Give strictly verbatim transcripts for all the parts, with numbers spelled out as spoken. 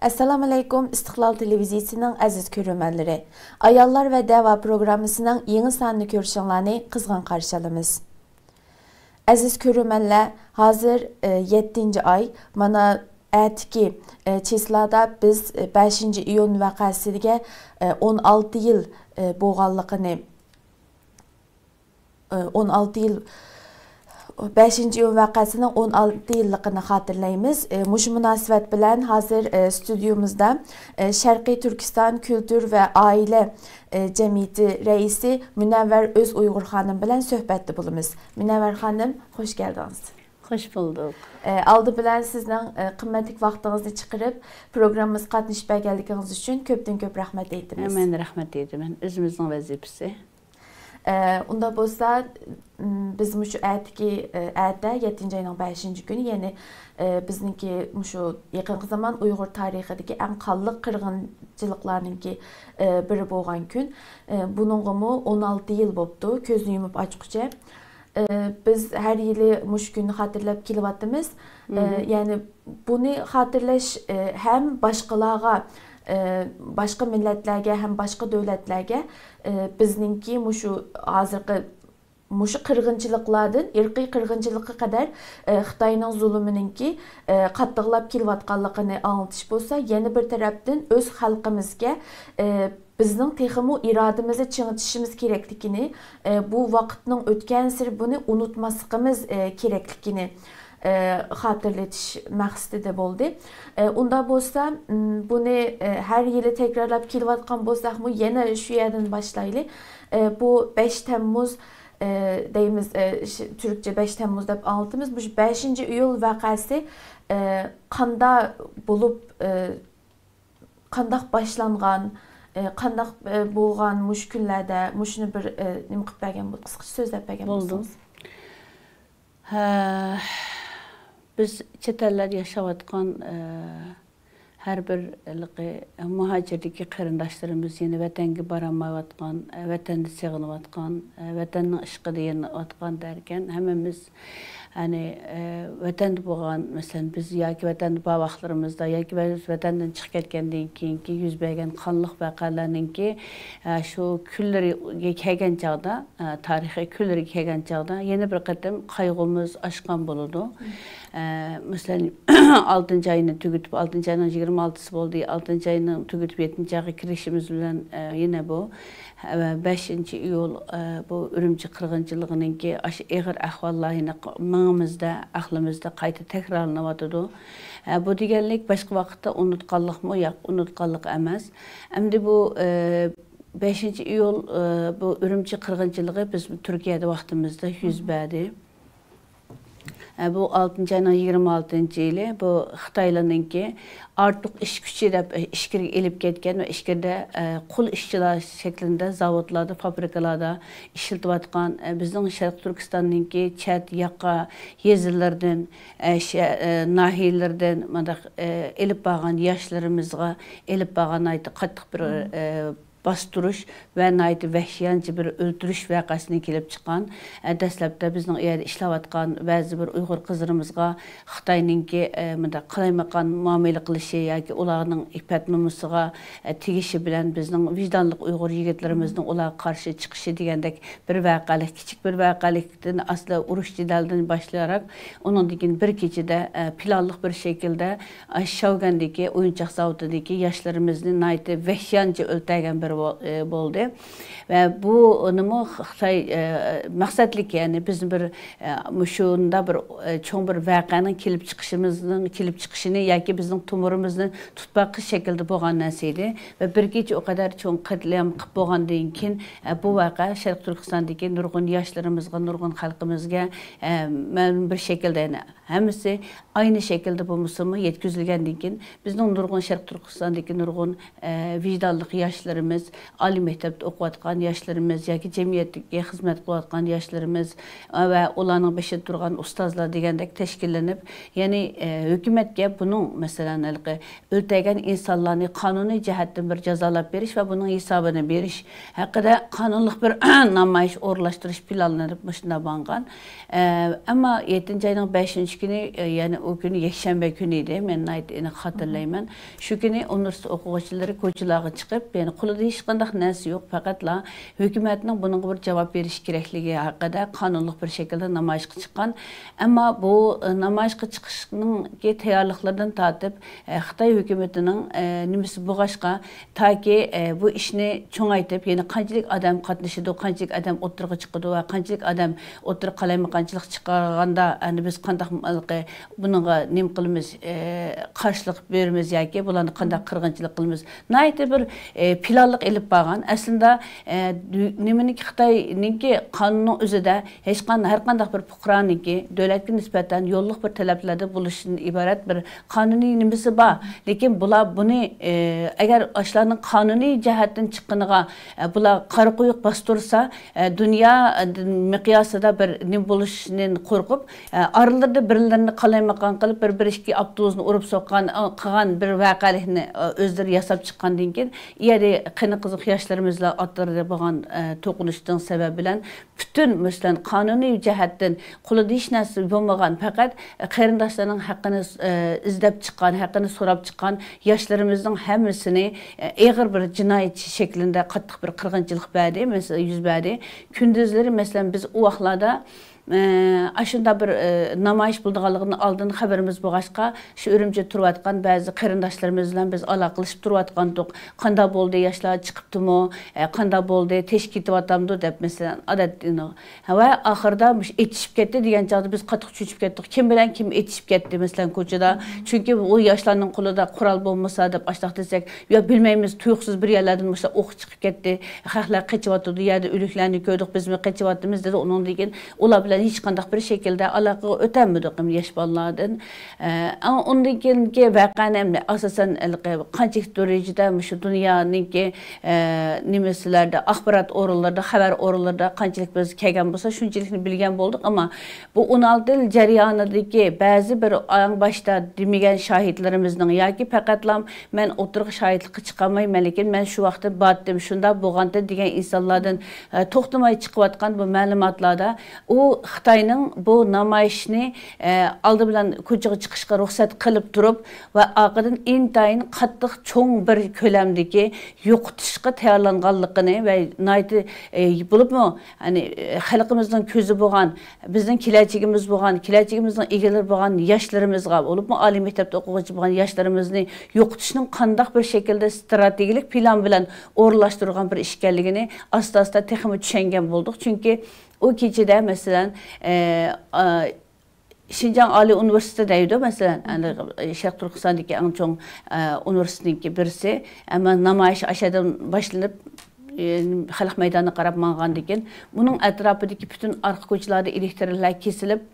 ئەسسالامۇئەلەيكۇم، ئىستىقلال تېلېۋىزىيىسىنىڭ ئەزىز كۆرۈرمەنلىرى. ئاياللار ۋە دەۋا پروگراممىسىنىڭ يېڭى سانىنى كۆرۈشۈڭلارنى قىزغىن قارشى ئالىمىز. ئەزىز كۆرۈرمەنلەر، ھازىر، ئە، يەتتىنچى ئاي، مانا، ئەتىكى، ئە، چېسلادا بىز، ئە، بەشىنچى ئىيۇن ۋەقەسىگە، ئە، ئون ئالتە يىل، ئە، بولغانلىقىنى، ئە، ئون ئالتە يىل، بەشىنچى ئىيۇن ۋەقەسىنىڭ ئون ئالتە يىللىقىنى خاتىرىلەيمىز. ئە، مۇشۇ مۇناسىۋەت بىلەن ھازىر، ئە، ستۇدىيومىزدا، ئە، شەرقىي تۈركىستان كۈلتۈر ۋە ئائىلە، ئە، جەمئىيىتى رەئىسى مۇنەۋۋەر ئۆز ئۇيغۇر خانىم بىلەن سۆھبەتتە بولىمىز. مۇنەۋۋەر خانىم، خوش كەلدىڭىز. خوش بولدۇق. ئە، ئالدى بىلەن سىزنىڭ، ئە، قىممەتلىك ۋاقتىڭىزنى چىقىرىپ، پروگراممىمىزغا قاتنىشىپ بەرگەنلىكىڭىز ئۈچۈن كۆپتىن كۆپ رەھمەت ئېيتىمىز. مەن رەھمەت ئېيتىمەن. ئۆزىمىزنىڭ ۋەزىپىسى. ئە، ئۇنداق بولسا، م، بىز مۇشۇ ئەتىكى، ئە، ئەتە، يەتتىنچى ئاينىڭ بەشىنچى كۈنى، يەنى، ئە، بىزنىڭكى مۇشۇ يېقىنقى زامان ئۇيغۇر تارىخىدىكى ئەڭ قانلىق قىرغىنچىلىقلارنىڭكى، ئە، بىرى بولغان كۈن. ئە، بۇنىڭغىمۇ ئون ئالتە يىل بوپتۇ، كۆزنى يۇمۇپ ئاچقۇچە. ئە، بىز ھەر يىلى مۇشۇ كۈننى خاتىرىلەپ كېلىۋاتىمىز. ئە، مهم. يەنى بۇنى خاتىرىلەش، ئە، ھەم باشقىلارغا، ئە، باشقا مىللەتلەرگە ھەم باشقا دۆلەتلەرگە، ئە، بىزنىڭكى مۇشۇ ھازىرقى مۇشۇ قىرغىنچىلىقلاردىن ئىرقىي قىرغىنچىلىققا قەدەر، ئە، خىتاينىڭ زۇلۇمىنىڭكى، ئە، قاتتىقلاپ كېلىۋاتقانلىقىنى ئاڭلىتىش بولسا، يەنە بىر تەرەپتىن ئۆز خەلقىمىزگە، ئە، بىزنىڭ تېخىمۇ ئىرادىمىزنى چىڭىتىشىمىز كېرەكلىكىنى، ئە، بۇ ۋاقىتنىڭ ئۆتكەنسېرى بۇنى ئۇنتۇماسلىقىمىز، ئە، كېرەكلىكىنى، ئە، خاتىرىلىتىش مەقسىتىدە بولدى. ئە، ئۇنداق بولسا، م، بۇنى، ئە، ھەر يىلى تەكرارلاپ كېلىۋاتقان بولساقمۇ، يەنە شۇ يەردىن باشلايلى. ئە، بۇ بەش تەممۇز، ئە، دەيمىز، ئە، ش-، تۈركچە بەش تەممۇز دەپ ئاڭلىتىمىز. مۇشۇ بەشىنچى ئىيۇل ۋەقەسى، ئە، قاندا بولۇپ، ئە، قانداق باشلانغان، ئە، قانداق، ئە، بولغان مۇشۇ كۈنلەردە، مۇشۇنى بىر، ئە، نېمە قىلىپ بەرگەن بول-، قىسقىچە سۆزلەپ بەرگەن بولسىڭىز. ھە، بىز چەت ئەللەردە ياشاۋاتقان، ئە، ھەر بىر ھېلىقى مۇھاجىردىكى قېرىنداشلىرىمىز يەنە ۋەتەنگە بارالمايۋاتقان، ئە، ۋەتەننى سېغىنىۋاتقان، ئە، ۋەتەننىڭ ئىشقىدا يېنىۋاتقان دەركەن، ھەممىمىز، يەنى، ئە، ۋەتەندە بولغان، مەسىلەن، بىز ياكى ۋەتەندە بار ۋاقىتلىرىمىزدا ياكى بىز ۋەتەندىن چىقىپ كەتكەندىن كېيىنكى يۈز بەرگەن قانلىق ۋەقەلەرنىڭكى، ئە، شۇ كۈنلىرىگە كەلگەن چاغدا، ئە، تارىخىي كۈنلىرىگە كەلگەن چاغدا يەنە بىر قېتىم قايغۇمىز ئاشقان بولىدۇ. ئە، مەسىلەن، ئالتىنچى ئاينى تۈگىتىپ، ئالتىنچى ئاينىڭ يىگىرمە ئالتىسى بولدى، ئالتىنچى ئاينىڭ تۈگىتىپ، يەتتىنچى ئايغا كىرىشىمىز بىلەن، ئە، يەنە بۇ، ئە، بەشىنچى ئىيۇل، ئە، بۇ ئۈرۈمچى قىرغىنچىلىقىنىڭكى ئاشۇ ئېغىر ئەھۋاللار يەنە ق-، مېڭىمىزدە، ئەقلىمىزدە قايتا تەكرارلىنىۋاتىدۇ. ئە، بۇ دېگەنلىك باشقا ۋاقىتتا ئۇنتقانلىقمۇ ياق، ئۇنتقانلىق ئەمەس. ئەمدى بۇ، ئە، بەشىنچى ئىيۇل، ئە، بۇ ئۈرۈمچى قىرغىنچىلىقى بىز تۈركىيەدە ۋاقتىمىزدا يۈز بەردى. ئە، بۇ ئالتىنچى ئاينىڭ يىگىرمە ئالتىنچى يىلى بۇ خىتايلارنىڭكى ئارتۇق ئىش كۈچى دەپ، ئە، ئىچكىرىگە ئېلىپ كەتكەن ۋە ئىچكىرىدە، ئە، قۇل ئىشچىلار شەكلىدە زاۋۇتلاردا، فابرىكىلاردا ئىشلىتىۋاتقان، ئە، بىزنىڭ شەرقىي تۈركىستاننىڭكى چەت ياقا يېزىلىرىدىن، ئە، شە-، ئە، ناھىيەلىرىدىن مۇنداق، ئە، ئېلىپ بارغان ياشلىرىمىزغا ئېلىپ بارغان ناھايىتى قاتتىق بىر، ئە، باستۇرۇش ۋە ناھايىتى ۋەھشىيانىچە بىر ئۆلتۈرۈش ۋەقەسىدىن كېلىپ چىققان. ئە، دەسلەپتە بىزنىڭ ئۇ يەردە ئىشلەۋاتقان بەزى بىر ئۇيغۇر قىزلىرىمىزغا خىتاينىڭكى، ئە، مۇنداق قالايمىقان مۇئامىلە قىلىشى ياكى ئۇلارنىڭ ئىپپەت نومۇسىغا، ئە، تېگىشى بىلەن بىزنىڭ ۋىجدانلىق ئۇيغۇر يىگىتلىرىمىزنىڭ ئۇلارغا قارشى چىقىشى دېگەندەك بىر ۋەقەلىك، كىچىك بىر ۋەقەلىكتىن ئەسلى ئۇرۇش جېدەلدىن باشلايراق، ئۇنىڭدىن كېيىن بىر كېچىدە، ئە، پىلانلىق بىر شەكىلدە، ئە، شاۋگەندىكى ئويۇنچۇق زاۋۇتىدىكى ياشلىرىمىزنى ناھايىتى ۋەھشىيانىچە ئۆلتۈرگەن بىر بو-، ئە، بولدى. ۋە بۇنىمۇ خىتاي، ئە، مەقسەتلىك، يەنى بىزنى بىر، ئە، مۇشۇنداق بىر، ئە، چوڭ بىر ۋەقەنىڭ كېلىپ چىقىشىمىزنىڭ، كېلىپ چىقىشىنى ياكى بىزنىڭ تومۇرىمىزنى تۇتۇپ باقىش شەكلىدە بولغان نەرسە ئىدى. ۋە بىر كېچە ئۇ قەدەر چوڭ قەتلىئام قىلىپ بولغاندىن كېيىن، ئە، بۇ ۋەقە شەرقىي تۈركىستاندىكى نۇرغۇن ياشلىرىمىزغا، نۇرغۇن خەلقىمىزگە، ئە، مەلۇم بىر شەكىلدە، يەنى ھەممىسى ئاينى شەكىلدە بولمىسىمۇ يەتكۈزۈلگەندىن كېيىن، بىزنىڭ نۇرغۇن شەرقىي تۈركىستاندىكى نۇرغۇن، ئە، ۋىجدانلىق ياشلىرىمىز، ئالىي مەكتەپتە ئوقۇۋاتقان ياشلىرىمىز ياكى جەمئىيەتتىكى خىزمەت قىلىۋاتقان ياشلىرىمىز ۋە ئۇلارنىڭ بېشىدا تۇرغان ئۇستازلار دېگەندەك تەشكىللىنىپ، يەنى، ئە، ھۆكۈمەتكە بۇنىڭ، مەسىلەن، ھېلىقى ئۆلتۈرگەن ئىنسانلارنى قانۇنىي جەھەتتىن بىر جازالاپ بېرىش ۋە بۇنىڭ ھېسابىنى بېرىش ھەققىدە قانۇنلۇق بىر نامايىش ئورۇنلاشتۇرۇش پىلانلىنىپ مۇشۇنداق ماڭغان. ئە، ئەمما يەتتىنچى ئاينىڭ بەشىنچى كۈنى، ئە، يەنى ئۇ كۈنى يەكشەنبە كۈنى ئىدى، مەن ناھايىتى ئېنىق خاتىرىلايمەن. شۇ كۈنى ئۇنىۋېرسىتېت ئوقۇغۇچىلىرى كوچىلارغا چىقىپ، يەنى قولىدا ھېچقانداق نەرسە يوق، پەقەتلا ھۆكۈمەتنىڭ بۇنىڭغا بىر جاۋاب بېرىشى كېرەكلىكى ھەققىدە قانۇنلۇق بىر شەكىلدە نامايىشقا چىققان. ئەمما بۇ، ئە، نامايىشقا چىقىشنىڭكى تەييارلىقلىرىدىن تارتىپ، ئە، خىتاي ھۆكۈمىتىنىڭ، ئە، نېمىسى بولغاچقا، تاكى، ئە، بۇ ئىشنى چوڭايتىپ، يەنە قانچىلىك ئادەم قاتنىشىدۇ، قانچىلىك ئادەم ئوتتۇرىغا چىقىدۇ ۋە قانچىلىك ئادەم ئوتتۇرىغا قالايمىقانچىلىق چىقارغاندا، ئەنە بىز قانداق، ھېلىقى، بۇنىڭغا نېمە قىلىمىز، ئە، قارشىلىق بېرىمىز ياكى بۇلارنى قانداق قىرغىنچىلىق قىلىمىز؟ ناھايىتى بىر، ئە، پىلانلىق ئېلىپ بارغان. ئەسلىدە، ئە، دۈ-، نېمىنىڭكى، خىتاينىڭكى قانۇننىڭ ئۆزىدە ھېچقان-، ھەر قانداق بىر پۇقرانىڭكى دۆلەتكە نىسبەتەن يوللۇق بىر تەلەپلەردە بولۇشىدىن ئىبارەت بىر قانۇنىي نېمىسى بار. لېكىن بۇلار بۇنى، ئە، ئەگەر ئاشۇلارنىڭ قانۇنىي جەھەتتىن چىققىنىغا، ئە، بۇلار قارا قويۇق باستۇرسا، ئە، دۇنيا، ئە، مىقياسىدا بىر نېمە بولۇشىدىن قورقۇپ، ئە، ئارىلىرىدا بىرلىرىنى قالايمىقان قىلىپ، بىر، بىر ئىككى ئاپتوبۇسنى ئۇرۇپ سوققان، ئە، قىلغان بىر ۋەقەلىكنى، ئە، ئۆزلىرى ياساپ چىققاندىن كېيىن، يەنى قېنى قىزىق ياشلىرىمىزلا ئاتلىرىدا بولغان، ئە، توقۇنۇشنىڭ سەۋەبى بىلەن پۈتۈن، مەسىلەن، قانۇنىي جەھەتتىن قولىدا ھېچ نەرسە بولمىغان، پەقەت قېرىنداشلارنىڭ ھەققىنى، ئە، ئىزدەپ چىققان، ھەققىنى سوراپ چىققان ياشلىرىمىزنىڭ ھەممىسىنى، ئە، ئېغىر بىر جىنايەتچى شەكلىدە قاتتىق بىر قىرغىنچىلىق بەردى، مەسىلەن، يۈز بەردى. كۈندۈزلىرى، مەسىلەن، بىز ئۇ ۋاقىتلاردا، ئە، ئاشۇنداق بىر، ئە، نامايىش بولىدىغانلىقىنى ئالدىن خەۋىرىمىز بولغاچقا، شۇ ئۈرۈمچىدە تۇرۇۋاتقان بەزى قېرىنداشلىرىمىز بىلەن بىز ئالاقىلىشىپ تۇرۇۋاتقانتۇق. قانداق بولدى، ياشلار چىقىپتىمۇ؟ ئە، قانداق بولدى، تېز كېتىۋاتامدۇ دەپ، مەسىلەن، ئادەتتە ۋە ئاخىرىدا مۇشۇ ئېتىشىپ كەتتى دېگەن چاغدا بىز قاتتىق چۆچۈپ كەتتۇق. كىم بىلەن كىم ئېتىشىپ كەتتى، مەسىلەن، كوچىدا؟ چۈنكى ئۇ ياشلارنىڭ قولىدا قورال بولمىسا دەپ ئاشۇنداق دېسەك، يا بىلمەيمىز، تۇيۇقسىز بىر يەرلەردىن مۇشۇنداق ئوق چىقىپ كەتتى. خەقلەر قېچىۋاتىدۇ، يەردە ئۆلۈكلەرنى كۆردۇق، بىزمۇ قېچىۋاتىمىز دېدى. ئۇنىڭدىن كېيىن ئۇلار بىلەن ھېچقانداق بىر شەكىلدە ئالاقىگە ئۆتەلمىدۇق ياش بالىلاردىن. ئە، ئەمما ئۇندىن كېيىنكى ۋەقەنى ئەمدى ئاساسەن ھېلىقى قانچىلىك دەرىجىدە مۇشۇ دۇنيانىڭكى، ئە، نېمىسىلەردە، ئاخبارات ئورۇنلىرىدا، خەۋەر ئورۇنلىرىدا قانچىلىك بىز كەلگەن بولسا، شۇنچىلىكنى بىلگەن بولدۇق. ئەمما بۇ ئون ئالتە يىل جەريانىدىكى بەزى بىر ئەڭ باشتا دېمىگەن شاھىتلىرىمىزنىڭ ياكى پەقەتلا مەن ئوتتۇرىغا شاھىتلىققا چىقالمايمەن، لېكىن مەن شۇ ۋاقىتتا بارتتىم، شۇنداق بولغانتى دېگەن ئىنسانلاردىن، ئە، توختىماي چىقىۋاتقان بۇ مەلۇماتلاردا ئۇ خىتاينىڭ بۇ نامايىشنى، ئە، ئالدى بىلەن كوچىغا چىقىشقا رۇخسەت قىلىپ تۇرۇپ ۋە ئارقىدىن ئىنتايىن قاتتىق چوڭ بىر كۆلەمدىكى يوقىتىشقا تەييارلانغانلىقىنى ۋە ناھايىتى، ئە، بولۇپمۇ، يەنى، ئە، خەلقىمىزنىڭ كۆزى بولغان، بىزنىڭ كېلەچىكىمىز بولغان، كېلەچىكىمىزنىڭ ئىگىلىرى بولغان ياشلىرىمىزغا، بولۇپمۇ ئالىي مەكتەپتە ئوقۇغۇچى بولغان ياشلىرىمىزنى يوقىتىشنىڭ قانداق بىر شەكىلدە ستراتېگىيەلىك پىلان بىلەن ئورۇنلاشتۇرۇلغان بىر ئىكەنلىكىنى ئاستا-ئاستا تېخىمۇ چۈشەنگەن بولدۇق. چۈنكى ئۇ كېچىدە، مەسىلەن، ئە، ئا، شىنجاڭ ئالىي ئۇنىۋېرسىتېتى دەيدۇ، مەسىلەن، ئەنە، شەرقىي تۈركىستاندىكى ئەڭ چوڭ، ئە، ئۇنىۋېرسىتېتنىڭكى بىرسى. ئەمما نامايىش ئاشۇ يەردىن باشلىنىپ، ئە، خەلق مەيدانىغا قاراپ ماڭغاندىن كېيىن، بۇنىڭ ئەتراپىدىكى پۈتۈن ئارقا كوچىلاردا ئېلېكتىرلار كېسىلىپ،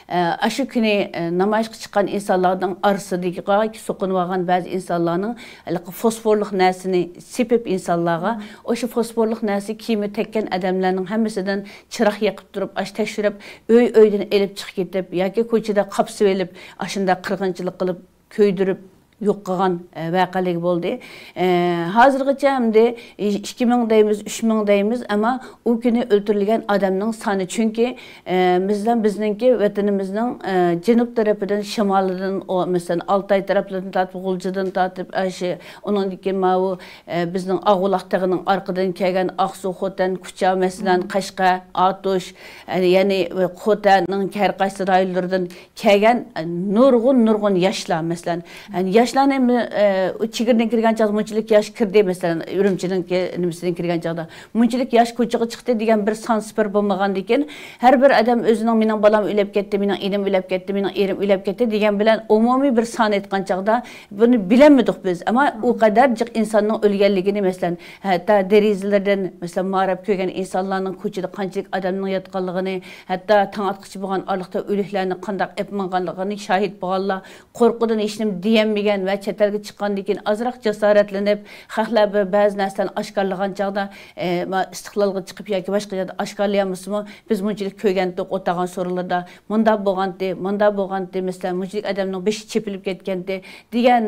ئە، ئاشۇ كۈنى، ئە، نامايىشقا چىققان ئىنسانلارنىڭ ئارىسىدىكىغا سوقۇنۇۋالغان بەزى ئىنسانلارنىڭ ھېلىقى فوسفورلۇق نەرسىنى سېپىپ ئىنسانلارغا، ئاشۇ فوسفورلۇق نەرسە كىيىمى تەگكەن ئادەملەرنىڭ ھەممىسىدىن چىراغ يېقىپ تۇرۇپ، ئاشۇ تەكشۈرۈپ، ئۆي-ئۆيدىن ئېلىپ چىقىپ كېتىپ ياكى كوچىدا قاپسىۋېلىپ، ئاشۇنداق قىرغىنچىلىق قىلىپ، كۆيدۈرۈپ يوق قىلغان، ئە، ۋەقەلىك بولدى. ئە، ھازىرغىچە ئەمدى ئىككى مىڭ دەيمىز، ئۈچ مىڭ دەيمىز، ئەمما ئۇ كۈنى ئۆلتۈرۈلگەن ئادەمنىڭ سانى، چۈنكى، ئە، بىزدىن، بىزنىڭكى ۋەتىنىمىزنىڭ، ئە، جەنۇب تەرىپىدىن، شىمالىدىن، ئو، مەسىلەن، ئالتاي تەرەپلىرىدىن تارتىپ، غۇلجىدىن تارتىپ، ئاشۇ، ئۇنىڭدىن كېيىن ماۋۇ، ئە، بىزنىڭ ئاغۇلاق تېغىنىڭ ئارقىدىن كەلگەن ئاقسۇ، خوتەن، كۇچا، مەسىلەن، قەشقەر، ئاتۇش، يەنى، يەنى خوتەننىڭ ھەر قايسى رايونلىرىدىن كەلگەن، ئە، نۇرغۇن، نۇرغۇن ياشلار، مەسىلەن، يەنى ياشلارنى، ئە، ئۇ چېگرىدىن كىرگەن چاغدا مۇنچىلىك ياش كىردى، مەسىلەن، ئۈرۈمچىنىڭكى نېمىسىدىن كىرگەن چاغدا مۇنچىلىك ياش كوچىغا چىقتى دېگەن بىر سان سىپىر بولمىغاندىكىن، ھەر بىر ئادەم ئۆزىنىڭ، مېنىڭ بالام ئۆلۈپ كەتتى، مېنىڭ ئىنىم ئۆلۈپ كەتتى، مېنىڭ ئېرىم ئۆلۈپ كەتتى دېگەن بىلەن ئومۇمىي بىر سان ئېيتقان چاغدا بۇنى بىلەلمىدۇق بىز. ئەمما ئۇ قەدەر جىق ئىنساننىڭ ئۆلگەنلىكىنى، مەسىلەن، ھەتتا دېرىزىلىرىدىن، مەسىلەن، ماراپ كۆرگەن ئىنسانلارنىڭ كوچىدا قانچىلىك ئادەمنىڭ ياتقانلىقىنى، ھەتتا تاڭ ئاتقۇچە بولغان ئارىلىقتا ئۆلۈكلەرنى قانداق ئېلىپ ماڭغانلىقىنى شاھىت بولغانلار، قورقۇدىن ھېچنېمە دېيەلمىگەن، ۋە چەت ئەلگە چىققاندىن كېيىن ئازراق جاسارەتلىنىپ، خەقلەر بىر بەزى نەرسىلەرنى ئاشكارىلىغان چاغدا، ئە، ما-، ئىستىقلالغا چىقىپ ياكى باشقا يەردە ئاشكارىلىيالمىسىمۇ، بىز مۇنچىلىك كۆرگەنتۇق ئولتۇرغان سورۇنلىرىدا، مۇنداق بولغانتى، مۇنداق بولغانتى، مەسىلەن، مۇنچىلىك ئادەمنىڭ بېشى چېپىلىپ كەتكەنتى دېگەن،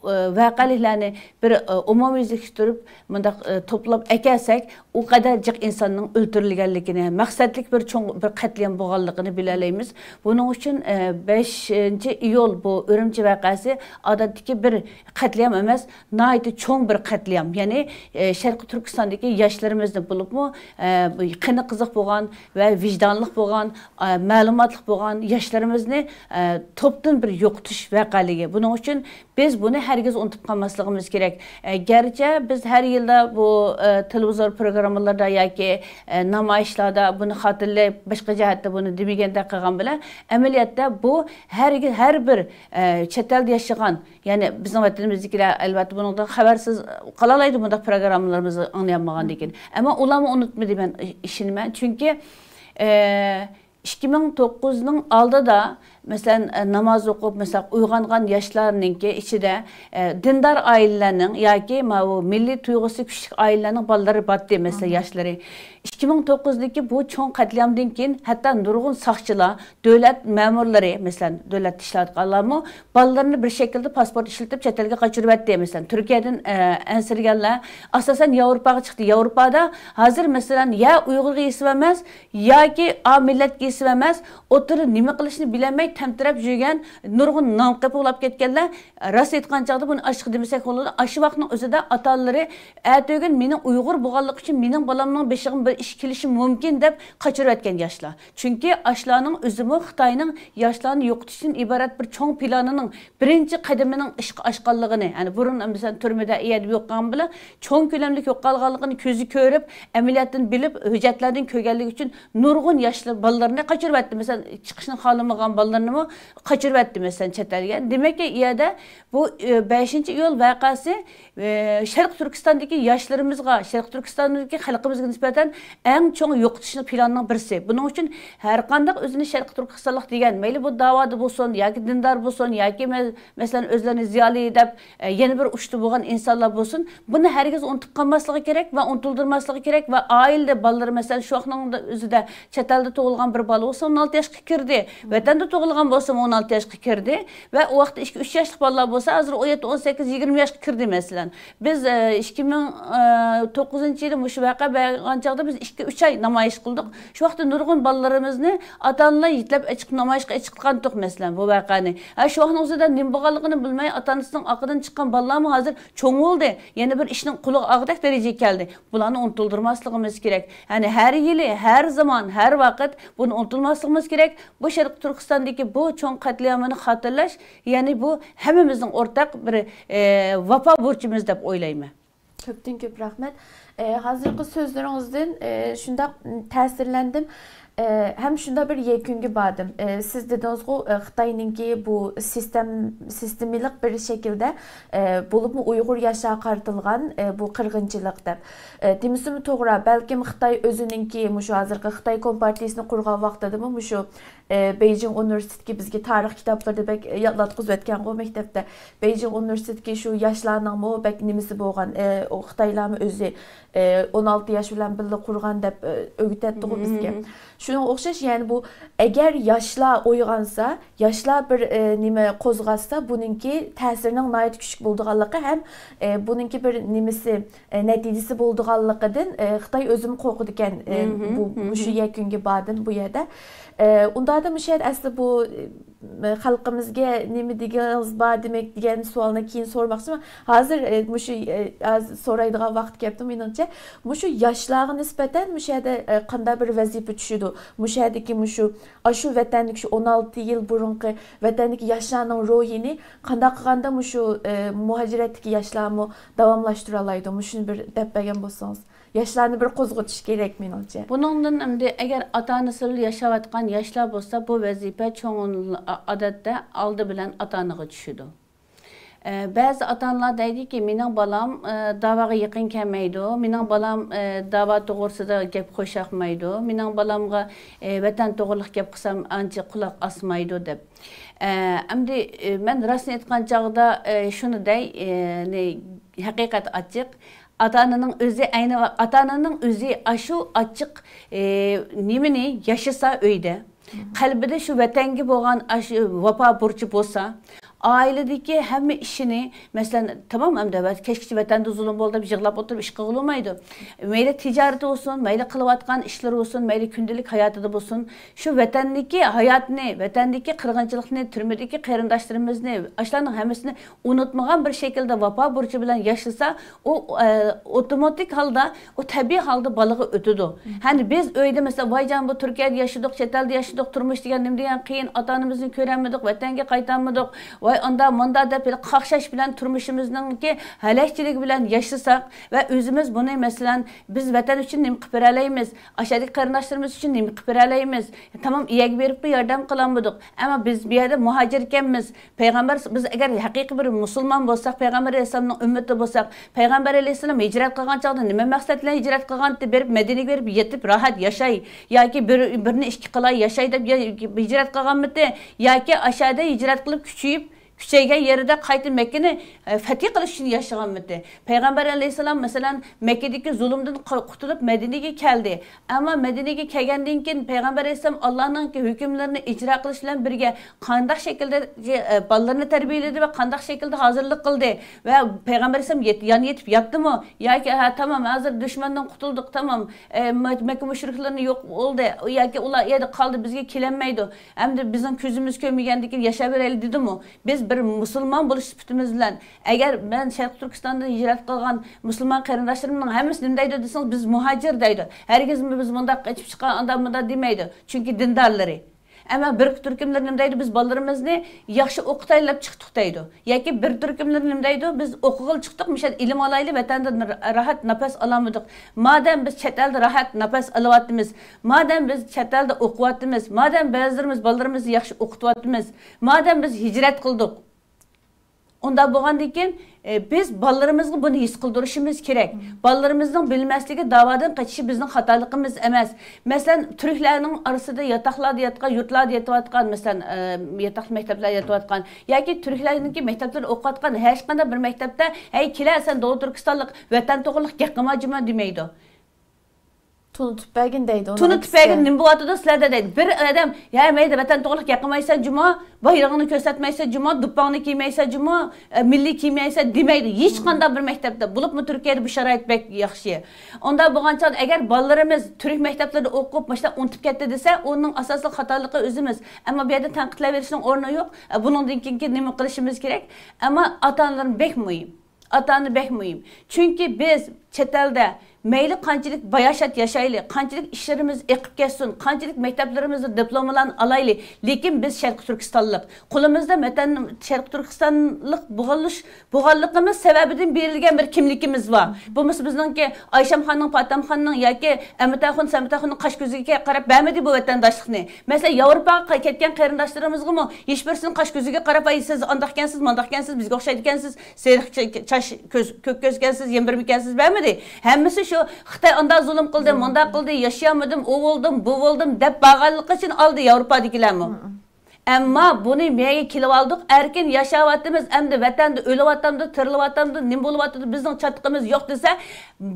ئە، ۋەقەلىكلەرنى بىر، ئە، ئومۇميۈزلۈكلەشتۈرۈپ، مۇنداق، ئە، توپلاپ ئەكەلسەك، ئۇ قەدەر جىق ئىنساننىڭ ئۆلتۈرۈلگەنلىكىنى، مەقسەتلىك بىر چوڭ بىر قەتلىئام بولغانلىقىنى بىلەلەيمىز. بۇنىڭ ئۈچۈن، ئە، بەشىنچى ئىيۇل بۇ ئۈرۈمچى ۋەقەسى ئادەتتىكى بىر قەتلىئام ئەمەس، ناھايىتى چوڭ بىر قەتلىئام. يەنى، ئە، شەرقىي تۈركىستاندىكى ياشلىرىمىزنى بولۇپمۇ، ئە، بۇ قېنى قىزىق بولغان ۋە ۋىجدانلىق بولغان، ئە، مەلۇماتلىق بولغان ياشلىرىمىزنى، ئە، توپتىن بىر يوقىتىش ۋەقەلىكى. بۇنىڭ ئۈچۈن بىز بۇنى ھەرگىز ئۇنتۇپ قالماسلىقىمىز كېرەك. ئە، گەرچە بىز ھەر يىلدا بۇ، ئە، تېلېۋىزور پروگراممىلىرىدا ياكى، ئە، نامايىشلاردا بۇنى خاتىرىلەپ، باشقا جەھەتتە بۇنى دېمىگەندەك قىلغان بىلەن، ئەمەلىيەتتە بۇ ھەر، ھەر بىر، ئە، چەت ئەلدە ياشىغان، يەنى بىزنىڭ ۋەتىنىمىزدىكىلەر ئەلۋەتتە بۇنىڭدىن خەۋەرسىز قالالايدۇ، بۇنداق پروگراممىلىرىمىزنى ئاڭلىيالمىغاندىن كېيىن. ئەمما ئۇلارمۇ ئۇنتۇمىدى، مەن ئىشىنىمەن. چۈنكى، ئە، ئىككى مىڭ توققۇزنىڭ ئالدىدا، مەسىلەن، ئە، ناماز ئوقۇپ، مەسىلەن، ئويغانغان ياشلارنىڭكى ئىچىدە، ئە، دىندار ئائىلىلەرنىڭ ياكى ماۋۇ مىللىي تۇيغۇسى كۈچلۈك ئائىلىلەرنىڭ بالىلىرى بارتتى، مەسىلەن، ياشلىرى. ئىككى مىڭ توققۇزدىكى بۇ چوڭ قەتلىئامدىن كېيىن ھەتتا نۇرغۇن ساقچىلار، دۆلەت مەمۇرلىرى، مەسىلەن، دۆلەتتە ئىشلەۋاتقانلارمۇ بالىلىرىنى بىر شەكىلدە پاسپورت ئىشلىتىپ چەت ئەلگە قاچۇرۇۋەتتى. مەسىلەن، تۈركىيەدىن، ئە، ئەنسىرىگەنلەر ئاساسەن ياۋروپاغا چىقتى. ياۋروپادا ھازىر، مەسىلەن، يا ئۇيغۇرغا ھېساب ئەمەس، ياكى ئا مىللەتكە ھېساب ئەمەس، ئوتتۇرىدا نېمە قىلىشنى بىلەلمەي تەمتىرەپ يۈرگەن نۇرغۇن نانقېپى بولاپ كەتكەنلەر، راست ئېيتقان چاغدا بۇنى ئاچچىق دېمىسەك بولىدۇ. ئاشۇ ۋاقىتنىڭ ئۆزىدە ئاتا-ئانىلىرى ئەتىگۈن مېنىڭ ئۇيغۇر بولغانلىقى ئۈچۈن مېنىڭ بالامنىڭ بېشىغا بىر ئىش كېلىشى مۇمكىن دەپ قاچۇرۇۋەتكەن ياشلار. چۈنكى ئاشۇلارنىڭ ئۆزىمۇ خىتاينىڭ ياشلارنى يوقىتىشتىن ئىبارەت بىر چوڭ پىلانىنىڭ بىرىنچى قەدىمىنىڭ ئىشقا ئاشقانلىقىنى، يەنى بۇرۇن، مەسىلەن، تۈرمىدە ئەيەدە يوقالغان بىلەن چوڭ كۆلەملىك يوقالغانلىقىنى كۆزى كۆرۈپ، ئەمەلىيەتتىن بىلىپ، ھۆججەتلەردىن كۆرگەنلىكى ئۈچۈن نۇرغۇن ياشلار بالىلىرىنى قاچۇرۇۋەتتى. مەسىلەن، چىقىشنى خالىمىغان بالىلىرىنىمۇ قاچۇرۇۋەتتى، مەسىلەن، چەت ئەلگە. دېمەك، ئۇ يەردە بۇ، ئە، بەشىنچى ئىيۇل ۋەقەسى، ئە، شەرقىي تۈركىستاندىكى ياشلىرىمىزغا، شەرقىي تۈركىستاندىكى خەلقىمىزگە نىسبەتەن ئەڭ چوڭ يوقىتىشنىڭ پىلانىنىڭ بىرسى. بۇنىڭ ئۈچۈن ھەرقانداق ئۆزىنى شەرقىي تۈركىستانلىق دېگەن، مەيلى بۇ داۋادا بولسۇن ياكى دىندار بولسۇن ياكى مە-، مەسىلەن، ئۆزلىرىنى زىيالىي دەپ، ئە، يەنە بىر ئۇچتا بولغان ئىنسانلار بولسۇن، بۇنى ھەرگىز ئۇنتۇپ قالماسلىقى كېرەك ۋە ئۇنتۇلدۇرماسلىقى كېرەك ۋە ئائىلىدە بالىلىرى، مەسىلەن، شۇ ۋاقىتنىڭ ئۆزىدە چەت ئەلدە تۇغۇلغان بىر بالا بولسا، ئون ئالتە ياشقا كىردى. ۋەتەندە تۇغۇلغان بولسىمۇ، ئون ئالتە ياشقا كىردى. ۋە ئۇ ۋاقىتتا ئىككى، ئۈچ ياشلىق بالىلار بولسا، ھازىر ئون يەتتە، ئون سەككىز، يىگىرمە ياشقا كىردى، مەسىلەن. بىز، ئە، ئىككى مىڭ توققۇزىنچى يىلى مۇشۇ ۋەقە بولغان چاغدا بىز ئىككى، ئۈچ ئاي نامايىش قىلدۇق. شۇ ۋاقىتتا نۇرغۇن بالىلىرىمىزنى ئاتا-ئانىلار يېتىلەپ ئېچىقىپ نامايىشقا ئېچىققانتۇق، مەسىلەن، بۇ ۋەقەنى. ھە، شۇ ۋاقىتنىڭ ئۆزىدە نېمە بولغانلىقىنى بىلمەي، ئاتا-ئانىسىنىڭ ئارقىدىن چىققان بالىلارمۇ ھازىر چوڭ بولدى. يەنە بىر ئىشنىڭ قۇلىقى ئاغدەك دەرىجىگە كەلدى. بۇلارنى ئۇنتۇلدۇرماسلىقىمىز كېرەك. يەنى ھەر يىلى، ھەر زامان، ھەر ۋاقىت بۇنى ئۇنتۇلماسلىقىمىز كېرەك. بۇ شەرقىي تۈركىستاندىكى بۇ چوڭ قەتلىئامنى خاتىرىلەش، يەنى بۇ ھەممىمىزنىڭ ئورتاق بىر، ئە، ۋاپا بۇرچىمىز دەپ ئويلايمەن. كۆپتىن كۆپ رەھمەت. ئە، ھازىرقى سۆزلىرىڭىزدىن، ئە، شۇنداق تەسىرلەندىم. ئە، ھەم شۇنداق بىر يەكۈنگە باردىم. ئە، سىز دېدىڭىزغۇ، ئە، خىتاينىڭكى بۇ سىستېم-، سىستېمىلىق بىر شەكىلدە، ئە، بولۇپمۇ ئۇيغۇر ياشلارغا قارىتىلغان، ئە، بۇ قىرغىنچىلىق دەپ. ئە، دېمىسىمۇ توغرا، بەلكىم خىتاي ئۆزىنىڭكى مۇشۇ ھازىرقى خىتاي كومپارتىيىسىنى قۇرغان ۋاقتىدىمۇ مۇشۇ، ئە، بېيجىڭ ئۇنىۋېرسىتېتىدىكى بىزگە تارىخ كىتابلىرىدا بەك يادلاتقۇزۇۋەتكەنغۇ مەكتەپتە. بېيجىڭ ئۇنىۋېرسىتېتىدىكى شۇ ياشلارنىڭمۇ بەك نېمىسى بولغان، ئە، ئۇ خىتايلارمۇ ئۆزى، ئە، ئون ئالتە ياش بىلەن بىللە قۇرغان دەپ، ئە، ئۆگىتەتتىغۇ بىزگە. شۇنىڭغا ئوخشاش، يەنى بۇ ئەگەر ياشلار ئويغانسا، ياشلار بىر، ئە، نېمە قوزغاتسا، بۇنىڭكى تەسىرىنىڭ ناھايىتى كۈچلۈك بولىدىغانلىقى ھەم، ئە، بۇنىڭكى بىر نېمىسى، ئە، نەتىجىسى بولىدىغانلىقىدىن، ئە، خىتاي ئۆزىمۇ قورقىدىكەن، ئە، بۇ، مۇشۇ يەكۈنگە باردىم بۇ يەردە. ئە، ئۇنداقتا مۇشۇ يەردە ئەسلى بۇ، ئە، خەلقىمىزگە نېمە دېگىڭىز بار دېمەك دېگەن سوئالنى كېيىن سورىماقچىمەن. ھازىر، ئە، مۇشۇ، ئە، ھازىر سورايدىغان ۋاقىت كەپتۇ مېنىڭچە. مۇشۇ ياشلارغا نىسبەتەن مۇشۇ يەردە، ئە، قانداق بىر ۋەزىپە چۈشىدۇ؟ مۇشۇ يەردىكى مۇشۇ، ئاشۇ ۋەتەندىكى شۇ ئون ئالتە يىل بۇرۇنقى ۋەتەندىكى ياشلارنىڭ روھىنى قانداق قىلغاندا مۇشۇ، ئە، مۇھاجىرەتتىكى ياشلارمۇ داۋاملاشتۇرالايدۇ؟ مۇشۇنى بىر دەپ بەرگەن بولسىڭىز. ياشلارنى بىر قوزغىتىش كېرەك مېنىڭچە. بۇنىڭدىن ئەمدى ئەگەر ئاتا-ئانىسى بىلەن ياشاۋاتقان ياشلار بولسا، بۇ ۋەزىپە چوڭ، ئادەتتە ئالدى بىلەن ئاتا-ئانىغا چۈشىدۇ. ئە، بەزى ئاتا-ئانىلار دەيدىكى، مېنىڭ بالام، ئە، داۋاغا يېقىن كەلمەيدۇ، مېنىڭ بالام، ئە، داۋا توغرىسىدا گەپ قوشاقمايدۇ، مېنىڭ بالامغا، ئە، ۋەتەن توغرىلىق گەپ قىلسام ئانچە قۇلاق ئاسمايدۇ دەپ. ئە، ئەمدى، ئە، مەن راستىنى ئېيتقان چاغدا، ئە، شۇنى دەي، ئە، نى-، ھەقىقەت ئاچچىق. ئاتا-ئانىنىڭ ئۆزى ئەينى ۋا-، ئاتا-ئانىنىڭ ئۆزى ئاشۇ ئاچچىق، ئە، نېمىنى ياشىسا ئۆيدە، قەلبىدە شۇ ۋەتەنگە بولغان ئاشۇ ۋاپا بۇرچى بولسا، ئائىلىدىكى ھەممە ئىشىنى، مەسىلەن، تامام ئەمدى ۋە-، كەچكىچە ۋەتەندە زۇلۇم بولدى دەپ يىغلاپ ئولتۇرۇپ ئىش قىلغىلى بولمايدۇ. مەيلى تىجارىتى بولسۇن، مەيلى قىلىۋاتقان ئىشلىرى بولسۇن، مەيلى كۈندىلىك ھاياتىدا بولسۇن، شۇ ۋەتەندىكى ھاياتنى، ۋەتەندىكى قىرغىنچىلىقنى، تۈرمىدىكى قېرىنداشلىرىمىزنى، ئاشۇلارنىڭ ھەممىسىنى ئۇنتۇمىغان بىر شەكىلدە ۋاپا بۇرچى بىلەن ياشىسا، ئۇ، ئە، ئوتوماتىك ھالدا، ئۇ تەبىئىي ھالدا بالىغا ئۆتىدۇ. ھەنى بىز ئۆيدە، مەسىلەن، ۋايجان، بۇ تۈركىيەدە ياشىدۇق، چەت ئەلدە ياشىدۇق، تۇرمۇش دېگەن نېمە دېگەن قىيىن، ئاتا-ئانىمىزنى كۆرەلمىدۇق، ۋەتەنگە قايتالمىدۇق، ۋاي ئاندا ماندا دەپ ھېلى قاقشاش بىلەن تۇرمۇشىمىزنىڭكى ھەلەكچىلىكى بىلەن ياشىساق ۋە ئۆزىمىز بۇنى، مەسىلەن، بىز ۋەتەن ئۈچۈن نېمە قىلىپ بېرەلەيمىز؟ ئاشۇ يەردىكى قېرىنداشلىرىمىز ئۈچۈن نېمە قىلىپ بېرەلەيمىز؟ تامام ئىگە بېرىپمۇ ياردەم قىلالمىدۇق. ئەمما بىز بۇ يەردە مۇھاجىركەنمىز. پەيغەمبەر، بىز ئەگەر ھەقىقىي بىر مۇسۇلمان بولساق، پەيغەمبەر ئەلەيھىسسالامنىڭ ئۈممىتى بولساق، پەيغەمبەر ئەلەيھىسسالام ھىجرەت قىلغان چاغدا نېمە مەقسەت بىلەن ھىجرەت قىلغانتى؟ بېرىپ مەدىنىگە بېرىپ يېتىپ راھەت ياشاي ياكى بىر، بىرنى ئىككى قىلاي ياشاي دەپ ھىجرەت قىلغانمىتى؟ ياكى ئاشۇ يەردە ھىجرەت قىلىپ كۈچىيىپ، كۈچەيگەن يېرىدە قايتا مەككىنى، ئە، فەتھى قىلىش ئۈچۈن ياشىغانمىتى؟ پەيغەمبەر ئەلەيھىسسالام، مەسىلەن، مەككىدىكى زۇلۇمدىن قۇ-، قۇتۇلۇپ مەدىنىگە كەلدى. ئەمما مەدىنىگە كەلگەندىن كېيىن پەيغەمبەر ئەلەيھىسسالام ئاللانىڭكى ھۆكۈملىرىنى ئىجرا قىلىش بىلەن بىرگە قانداق شەكىلدە، ئە، بالىلىرىنى تەربىيەلىدى ۋە قانداق شەكىلدە ھازىرلىق قىلدى؟ ۋە پەيغەمبەر ئەلەيھىسسالام يېت-، يان يېتىپ ياتتىمۇ؟ ياكى، ھە، تامام، ھازىر دۈشمەندىن قۇتۇلدۇق، تامام، ئە، مە-، مەككە مۇشرىكلىرىنى يوق بولدى، ياكى ئۇلار ئۇ يەردە قالدى، بىزگە كېلەلمەيدۇ. ئەمدى بىزنىڭ كۆزىمىز كۆرمىگەندىن كېيىن ياشاۋېرەيلى دېدىمۇ؟ بىز بىر مۇسۇلمان بولۇش سۈپىتىمىز بىلەن، ئەگەر مەن شەرقىي تۈركىستاندىن ھىجرەت قىلغان مۇسۇلمان قېرىنداشلىرىمنىڭ ھەممىسى نېمە دەيدۇ دېسىڭىز، بىز مۇھاجىر دەيدۇ. ھەرگىزمۇ بىز مۇنداق قېچىپ چىققان، ئانداق مۇنداق دېمەيدۇ. چۈنكى دىندارلىرى. ئەمما بىر تۈركۈملىرى نېمە دەيدۇ؟ بىز بالىلىرىمىزنى ياخشى ئوقۇتايلى دەپ چىقتۇق دەيدۇ. ياكى بىر تۈركۈملىرى نېمە دەيدۇ؟ بىز ئوقۇغىلى چىقتۇق، مۇشۇ يەردە ئىلىم ئالايلى، ۋەتەندە راھەت نەپەس ئالالمىدۇق. مادەم بىز چەت ئەلدە راھەت نەپەس ئېلىۋاتىمىز، مادەم بىز چەت ئەلدە ئوقۇۋاتىمىز، مادەم بەزىلىرىمىز بالىلىرىمىزنى ياخشى ئوقۇتۇۋاتىمىز، مادەم بىز ھىجرەت قىلدۇق، ئۇنداق بولغاندىن كېيىن، ئە، بىز بالىلىرىمىزغا بۇنى ھېس قىلدۇرۇشىمىز كېرەك. بالىلىرىمىزنىڭ بىلمەسلىكى داۋادىن قېچىشى بىزنىڭ خاتالىقىمىز ئەمەس. مەسىلەن، تۈركلەرنىڭ ئارىسىدا ياتاقلاردا ياتقان، يۇرتلاردا يېتىۋاتقان، مەسىلەن، ئە، ياتاقلىق مەكتەپلەردە يېتىۋاتقان ياكى تۈركلەرنىڭكى مەكتەپلىرىدە ئوقۇۋاتقان ھەرقانداق بىر مەكتەپتە، «ھەي، كېلە، سەن دولى تۈركىستانلىق، ۋەتەن توغرىلىق گەپ قىلما جۇمۇ» دېمەيدۇ. تونۇتۇپ بەرگىن دەيدۇ ئۇنىڭ تونۇتۇپ ئاكىسىگە. بەرگىن، نېمە بولۇۋاتىدۇ سىلەردە دەيدۇ. بىر ئادەم، يا مەيدە ۋەتەن توغرىلىق گەپ قىلمايسەن جۇمۇ، بايرىقىڭنى كۆرسەتمەيسەن جۇمۇ، دۇپپاڭنى كىيمەيسەن جۇمۇ، ئە، مىللىي كىيمەيسەن دېمەيدۇ. ھېچقانداق بىر مەكتەپتە، بولۇپمۇ تۈركىيەدە بۇ شارائىت بەك ياخشى. ئۇنداق بولغان چاغدا ئەگەر بالىلىرىمىز تۈرك مەكتەپلىرىدە ئوقۇپ، ماشۇنداق ئۇنتۇپ كەتتى دېسە، ئۇنىڭ ئاساسلىق خاتالىقى ئۆزىمىز. ئەمما بۇ يەردە تەنقىدلەۋېلىشنىڭ ئورنى يوق. ئە، بۇنىڭدىن كېيىنكى نېمە قىلىشىمىز كېرەك؟ ئەمما ئاتا-ئانىلىرىمىز بەك مۇھىم. ئاتا-ئانا بەك مۇھىم. چۈنكى بىز چەت ئەلدە مەيلى قانچىلىك باياشات ياشايلى، قانچىلىك ئىشلىرىمىز ئېقىپ كەتسۇن، قانچىلىك مەكتەپلىرىمىزدە دىپلومىلارنى ئالايلى، لېكىن بىز شەرقىي تۈركىستانلىق. قولىمىزدا ۋەتەن، شەرقىي تۈركىستانلىق بولغانلىش-، بولغانلىقىمىز سەۋەبىدىن بېرىلگەن بىر كىملىكىمىز بار. بولمىسا بىزنىڭكى ئايشەمخاننىڭ، پاتەمخاننىڭ ياكى ئەمىتەخۇن، سەمىتەخۇننىڭ قاش كۆزىگە قاراپ بەرمىدى بۇ ۋەتەنداشلىقنى. مەسىلەن، ياۋروپاغا كەتكەن قېرىنداشلىرىمىزغىمۇ ھېچبىرسىنىڭ قاش كۆزىگە قاراپ، «ئەي، سىز ئانداقكەنسىز، مانداقكەنسىز، بىزگە ئوخشايدىكەنسىز، سېرىق چ-، چاچ، كۆز، كۆك كۆزكەنسىز، يەنە بىرمىكەنسىز» بەرمىدى. ھەممىسى شۇ خىتاي ئاندا زۇلۇم قىلدى، مۇندا قىلدى، ياشىيالمىدىم، ئۇ بولدۇم، بۇ بولدۇم دەپ بارغانلىقى ئۈچۈن ئالدى ياۋروپادىكىلەرمۇ. ئەمما بۇنى مەيگە كېلىۋالدۇق، ئەركىن ياشاۋاتىمىز، ئەمدى ۋەتەندە ئۆلۈۋاتامدۇ، تىرىلىۋاتامدۇ، نېمە بولۇۋاتىدۇ، بىزنىڭ چاتىقىمىز يوق دېسە،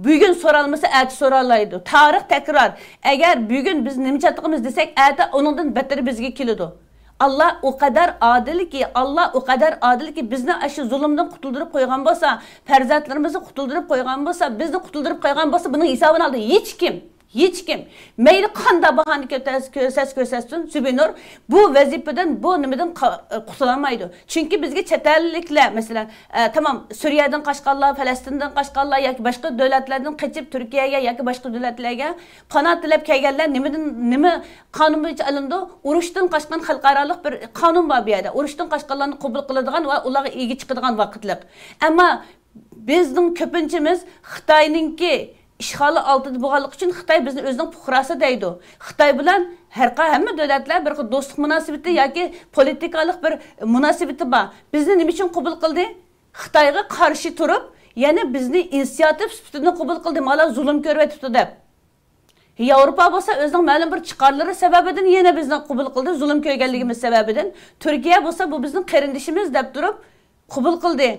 بۈگۈن سورالمىسا، ئەتە سورالايدۇ. تارىخ تەكرار. ئەگەر بۈگۈن بىز نېمە چاتىقىمىز دېسەك، ئەتە ئۇنىڭدىن بەتتىرى بىزگە كېلىدۇ. ئاللا ئۇ قەدەر ئادىلكى، ئاللا ئۇ قەدەر ئادىلكى، بىزنى ئاشۇ زۇلۇمدىن قۇتۇلدۇرۇپ قويغان بولسا، پەرزەنتلىرىمىزنى قۇتۇلدۇرۇپ قويغان بولسا، بىزنى قۇتۇلدۇرۇپ قويغان بولسا، بۇنىڭ ھېسابىنى ئالدى ھېچكىم، ھېچكىم. مەيلى قانداق باھانە كۆتەرسە، كۆرسەتسە، كۆرسەتسۇن، زۇبىنۇر بۇ ۋەزىپىدىن، بۇ نېمىدىن قا-، قۇتۇلالمايدۇ. چۈنكى بىزگە چەت ئەللىكلەر، مەسىلەن، ئە، تامام، سۈرىيەدىن قاچقانلار، پەلەستىندىن قاچقانلار ياكى باشقا دۆلەتلەردىن قېچىپ تۈركىيەگە ياكى باشقا دۆلەتلەرگە پانا تىلەپ كەلگەنلەر نېمىدىن، نېمە قانۇن بويىچە ئېلىنىدۇ؟ ئۇرۇشتىن قاچقان خەلقئارالىق بىر قانۇن بار بۇ يەردە. ئۇرۇشتىن قاچقانلارنى قوبۇل قىلىدىغان ۋە ئۇلارغا ئىگە چىقىدىغان ۋاقىتلىق. ئەمما بىزنىڭ كۆپىنچىمىز خىتاينىڭكى ئىشغالى ئالتىدا بولغانلىقى ئۈچۈن خىتاي بىزنى ئۆزىنىڭ پۇقراسى دەيدۇ. خىتاي بىلەن ھەر قا-، ھەممە دۆلەتلەر بىر خىل دوستلۇق مۇناسىۋىتى ياكى پولىتىكالىق بىر مۇناسىۋىتى بار. بىزنى نېمە ئۈچۈن قوبۇل قىلدى؟ خىتايغا قارشى تۇرۇپ، يەنە بىزنى ئىنىسىياتىپ سۈپىتىدە قوبۇل قىلدى، مانا زۇلۇم كۆرۈۋېتىپتۇ دەپ. ياۋروپا بولسا ئۆزىنىڭ مەلۇم بىر چىقارلىرى سەۋەبىدىن يەنە بىزنى قوبۇل قىلدى، زۇلۇم كۆرگەنلىكىمىز سەۋەبىدىن. تۈركىيە بولسا بۇ بىزنىڭ قېرىندىشىمىز دەپ تۇرۇپ قوبۇل قىلدى.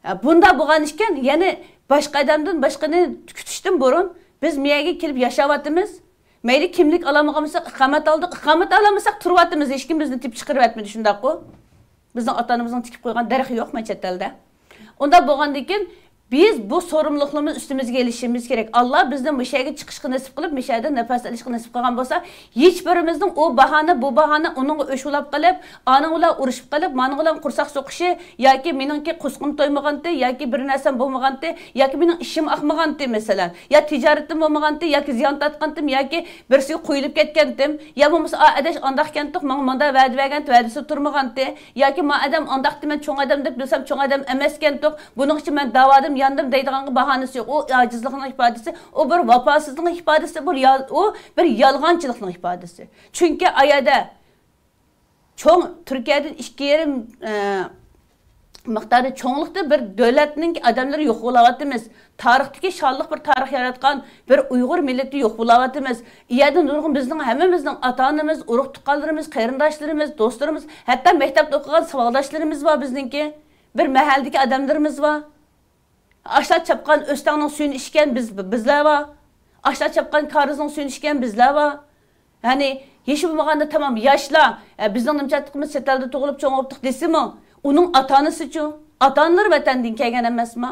ھە، بۇنداق بولغان ئىكەن، يەنە باشقا ئادەمدىن باشقىنى كۈتۈشتىن بۇرۇن بىز مۇ يەرگە كېلىپ ياشاۋاتىمىز. مەيلى كىملىك ئالالمىغان بولساق، ئىقامەت ئالدۇق، ئىقامەت ئالالمىساق تۇرۇۋاتىمىز، ھېچكىم بىزنى تېپىپ چىقىرىۋەتمىدى، شۇنداققۇ؟ بىزنىڭ ئاتا-ئانىمىزنىڭ تىكىپ قويغان دەرىخى يوقمۇ چەت ئەلدە؟ ئۇنداق بولغاندىن كېيىن بىز بۇ سورۇملۇقلىرىمىزنى ئۈستىمىزگە ئېلىشىمىز كېرەك. ئاللا بىزنى مۇشۇ يەرگە چىقىشقا نېسىپ قىلىپ، مۇشۇ يەردىن نەپەس ئېلىشقا نېسىپ قىلغان بولسا، ھېچبىرىمىزنىڭ ئۇ باھانە، بۇ باھانە ئۇنىڭغا ئۆچ ئۇلاپ قېلىپ، ئانىڭ بىلەن ئۇرۇشۇپ قېلىپ، مانىڭ بىلەن قورساق سوقۇشى ياكى مېنىڭكى قۇسقۇم تويمىغانتى ياكى بىر نەرسەم بولمىغانتى ياكى مېنىڭ ئىشىم ئاقمىغانتى، مەسىلەن، يا تىجارىتىم بولمىغانتى ياكى زىيان تارتقانتىم ياكى بىرسىگە قويۇلۇپ كەتكەنتىم، يا بولمىسا، ئا ئاداش ئانداق ئىكەنتۇق، ماڭا مۇنداق ۋەدە بەرگەنتى، ۋەدىسىدە تۇرمىغانتى. ياكى ما ئادەم ئانداقتى، مەن چوڭ ئادەم دەپ بىلسەم، چوڭ ئادەم ئەمەسكەنتۇق، بۇنىڭ ئۈچۈن مەن داۋادىم، ياندىم دەيدىغانغا باھانىسى يوق. ئۇ ئاجىزلىقنىڭ ئىپادىسى، ئۇ بىر ۋاپاسىزلىقنىڭ ئىپادىسى، بۇ يا-، ئۇ بىر يالغانچىلىقنىڭ ئىپادىسى. چۈنكى ئا يەردە چوڭ، تۈركىيەدىن ئىككى يېرىم، ئە، مىقداردا چوڭلۇقتا بىر دۆلەتنىڭ ئادەملىرى يوق بولاۋاتىمىز. تارىختىكى شانلىق بىر تارىخ ياراتقان بىر ئۇيغۇر مىللىتى يوق بولاۋاتىمىز. ئۇ يەردە نۇرغۇن بىزنىڭ ھەممىمىزنىڭ ئاتا-ئانىمىز، ئۇرۇق-تۇغقانلىرىمىز، قېرىنداشلىرىمىز، دوستلىرىمىز، ھەتتا مەكتەپتە ئوقۇغان ساۋاقداشلىرىمىز بار بىزنىڭكى. بىر مەھەللىدىكى ئادەملىرىمىز بار. ئاشلار چاپقان ئۆستەڭنىڭ سۈيىنى ئىچكەن بىز، بىزلەر بار. ئاشلار چاپقان كارىزنىڭ سۈيىنى ئىچكەن بىزلەر بار. يەنى ھېچ بولمىغاندا تامام ياشلار، ئە، بىزنىڭ نېمىچاتلىقىمىز چەت ئەلدە تۇغۇلۇپ چوڭ بوپتۇق دېسىمۇ، ئۇنىڭ ئاتا-ئانىسىچۇ؟ ئاتا-ئانىلىرى ۋەتەندىن كەلگەن ئەمەسما؟